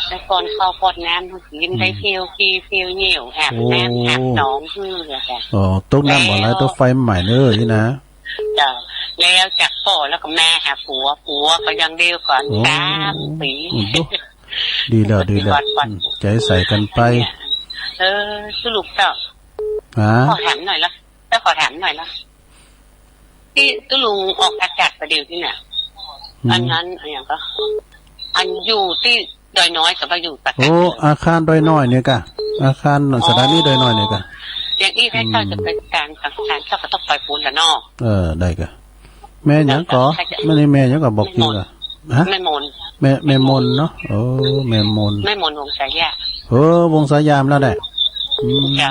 แต่ก่อนข้าวปอดน้ำกิ๋นได้ อืม เที่ยวขี้เที่ยวเหยี่ยว อาบน้ำ โอ้ อาบหนองหื้ออะค่ะ อ๋อ ตกน้ำบ่ไหล แล้ว ตกไฟใหม่เน่อนี่นะ เจ้า แล้วจากป้อแล้วก็แม่หาผัว ผัวก็ยังเดียวก่อน โอ้ สามปี๋ โอ้โห ดีแล้ว ดีแล้ว ปฏิบัติก่อน อืม ใจ๋ใส่กั๋นไป เนี่ย เออ สรุปเจ้า ฮะ ขอถามหน่อยละ เจ้า ขอถามหน่อยละ ตี้ตุ๊ลุงออกอากาศประเดี๋ยวนี้เนี่ย อืม อันนั้นอะหยังก็ อันอยู่ตี้ดอยน้อยกับว่าอยู่ตะกั โอ้ อาคารดอยน้อยเนี่ยก่ะ อาคาร อ๋อ สถานีดอยน้อยเนี่ยก่ะ อย่างอี้ถ้า อืม เจ้าจะไปกลางสังขารเจ้าก็ต้องไปปู๊นละเนาะ เออ ได้ก่ะ แม่หยังก่อ เจ้า แม่นี่แม่หยังก่อ บอกจื้อก่ะ ฮะ แม่มน แม่ แม่มนเนาะ โอ้ แม่มน แม่มนวงสายยาม เออ วงสายยามแล้วแหละ อืม เจ้า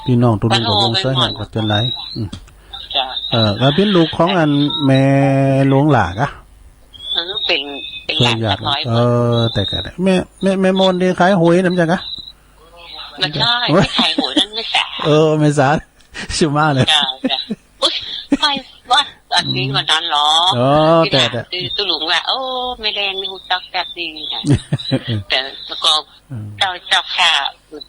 ปี้น้องตุ๊ลุงกับวงสายยามก็จะไหล อืม เจ้า เออ ก็เป๋นลูกของอันแม่หลวงหลากอะ เออ เป๋น เป๋นหลานสะใภ้ เออ แต่ก็ได้ แม่ แม่ แม่มนนี่ขายหวยนำจ๊ะกะ บ่ใจ้ โอ้ย ตี้ขายหวยนั้นแม่สา เออ แม่สา ชื่อมาเลย เจ้า เจ้า อุ๊ย ใครวะ อันนี้วันนั้นเหรอ อ๋อ ตี้ แต่ หลาน แต่ ตี้ตุ๊ลุงว่า โอ้ แม่แดงนี่ฮู้จักจักดีนะ แต่แล้วก็ อืม เจ้า เจ้าข้า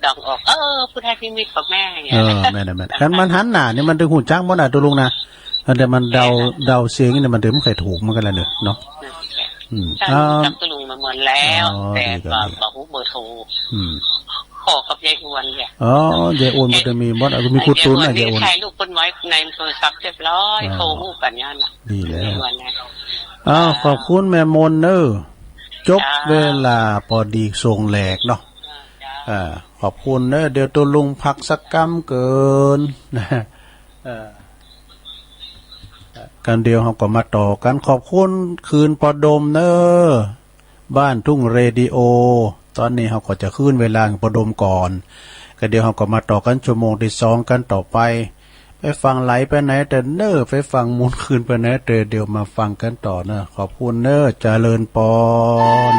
ดองออก เออ พุทธนิมิตของแม่เนี่ย เออ แม่นๆ คันมันหันหน้านี่มันจะฮู้จักหมดน่ะตุ๊ลุงนะ แต่มันเดา แม่นๆ เดาเสียงนี่มันจะบ่ค่อยถูกเหมือนกั๋นละเนาะ อืม เจ้า อ่า ฮู้จักตุ๊ลุงมาหมดแล้ว อ๋อ แต่ ดี ก็ ดี บ่ฮู้เบอร์โทร อืม ขอกับยายอวนเนี่ย อ๋อ ยายอวนมันจะมีหมด อ่ะ มีครูตูนน่ะ ยายอวนนี่ ยายอวน ถ่ายรูปเปิ้นไว้ในโทรศัพท์เรียบร้อย อ๋อ โทรฮู้กั๋นเนี่ยน่ะ ดีแล้ว ยายอวนนะ อ้าว ขอบคุณแม่มนเน่อ จบ เจ้า เวลาปอดีส่งแหลกเนาะ เจ้า อ่า ขอบคุณเน่อ เดี๋ยวตุ๊ลุงพักสักกำเกิน เออ กั๋นเดี๋ยวเฮาก็มาต่อกั๋น ขอบคุณคืนปอดมเน่อ บ้านทุ่งเรดิโอ ต๋อนนี้เฮาก็จะคืนเวลาหื้อปอดมก่อน กั๋นเดี๋ยวเฮาก็มาต่อกั๋นชั่วโมงตี้สองกั๋นต่อไป ไปฟังไหลไปไหนแต่เน่อ ไปฟังมนต์คืนไปไหนแต่ เดี๋ยวมาฟังกั๋นต่อเน่อ ขอบคุณเน่อ เจริญปอน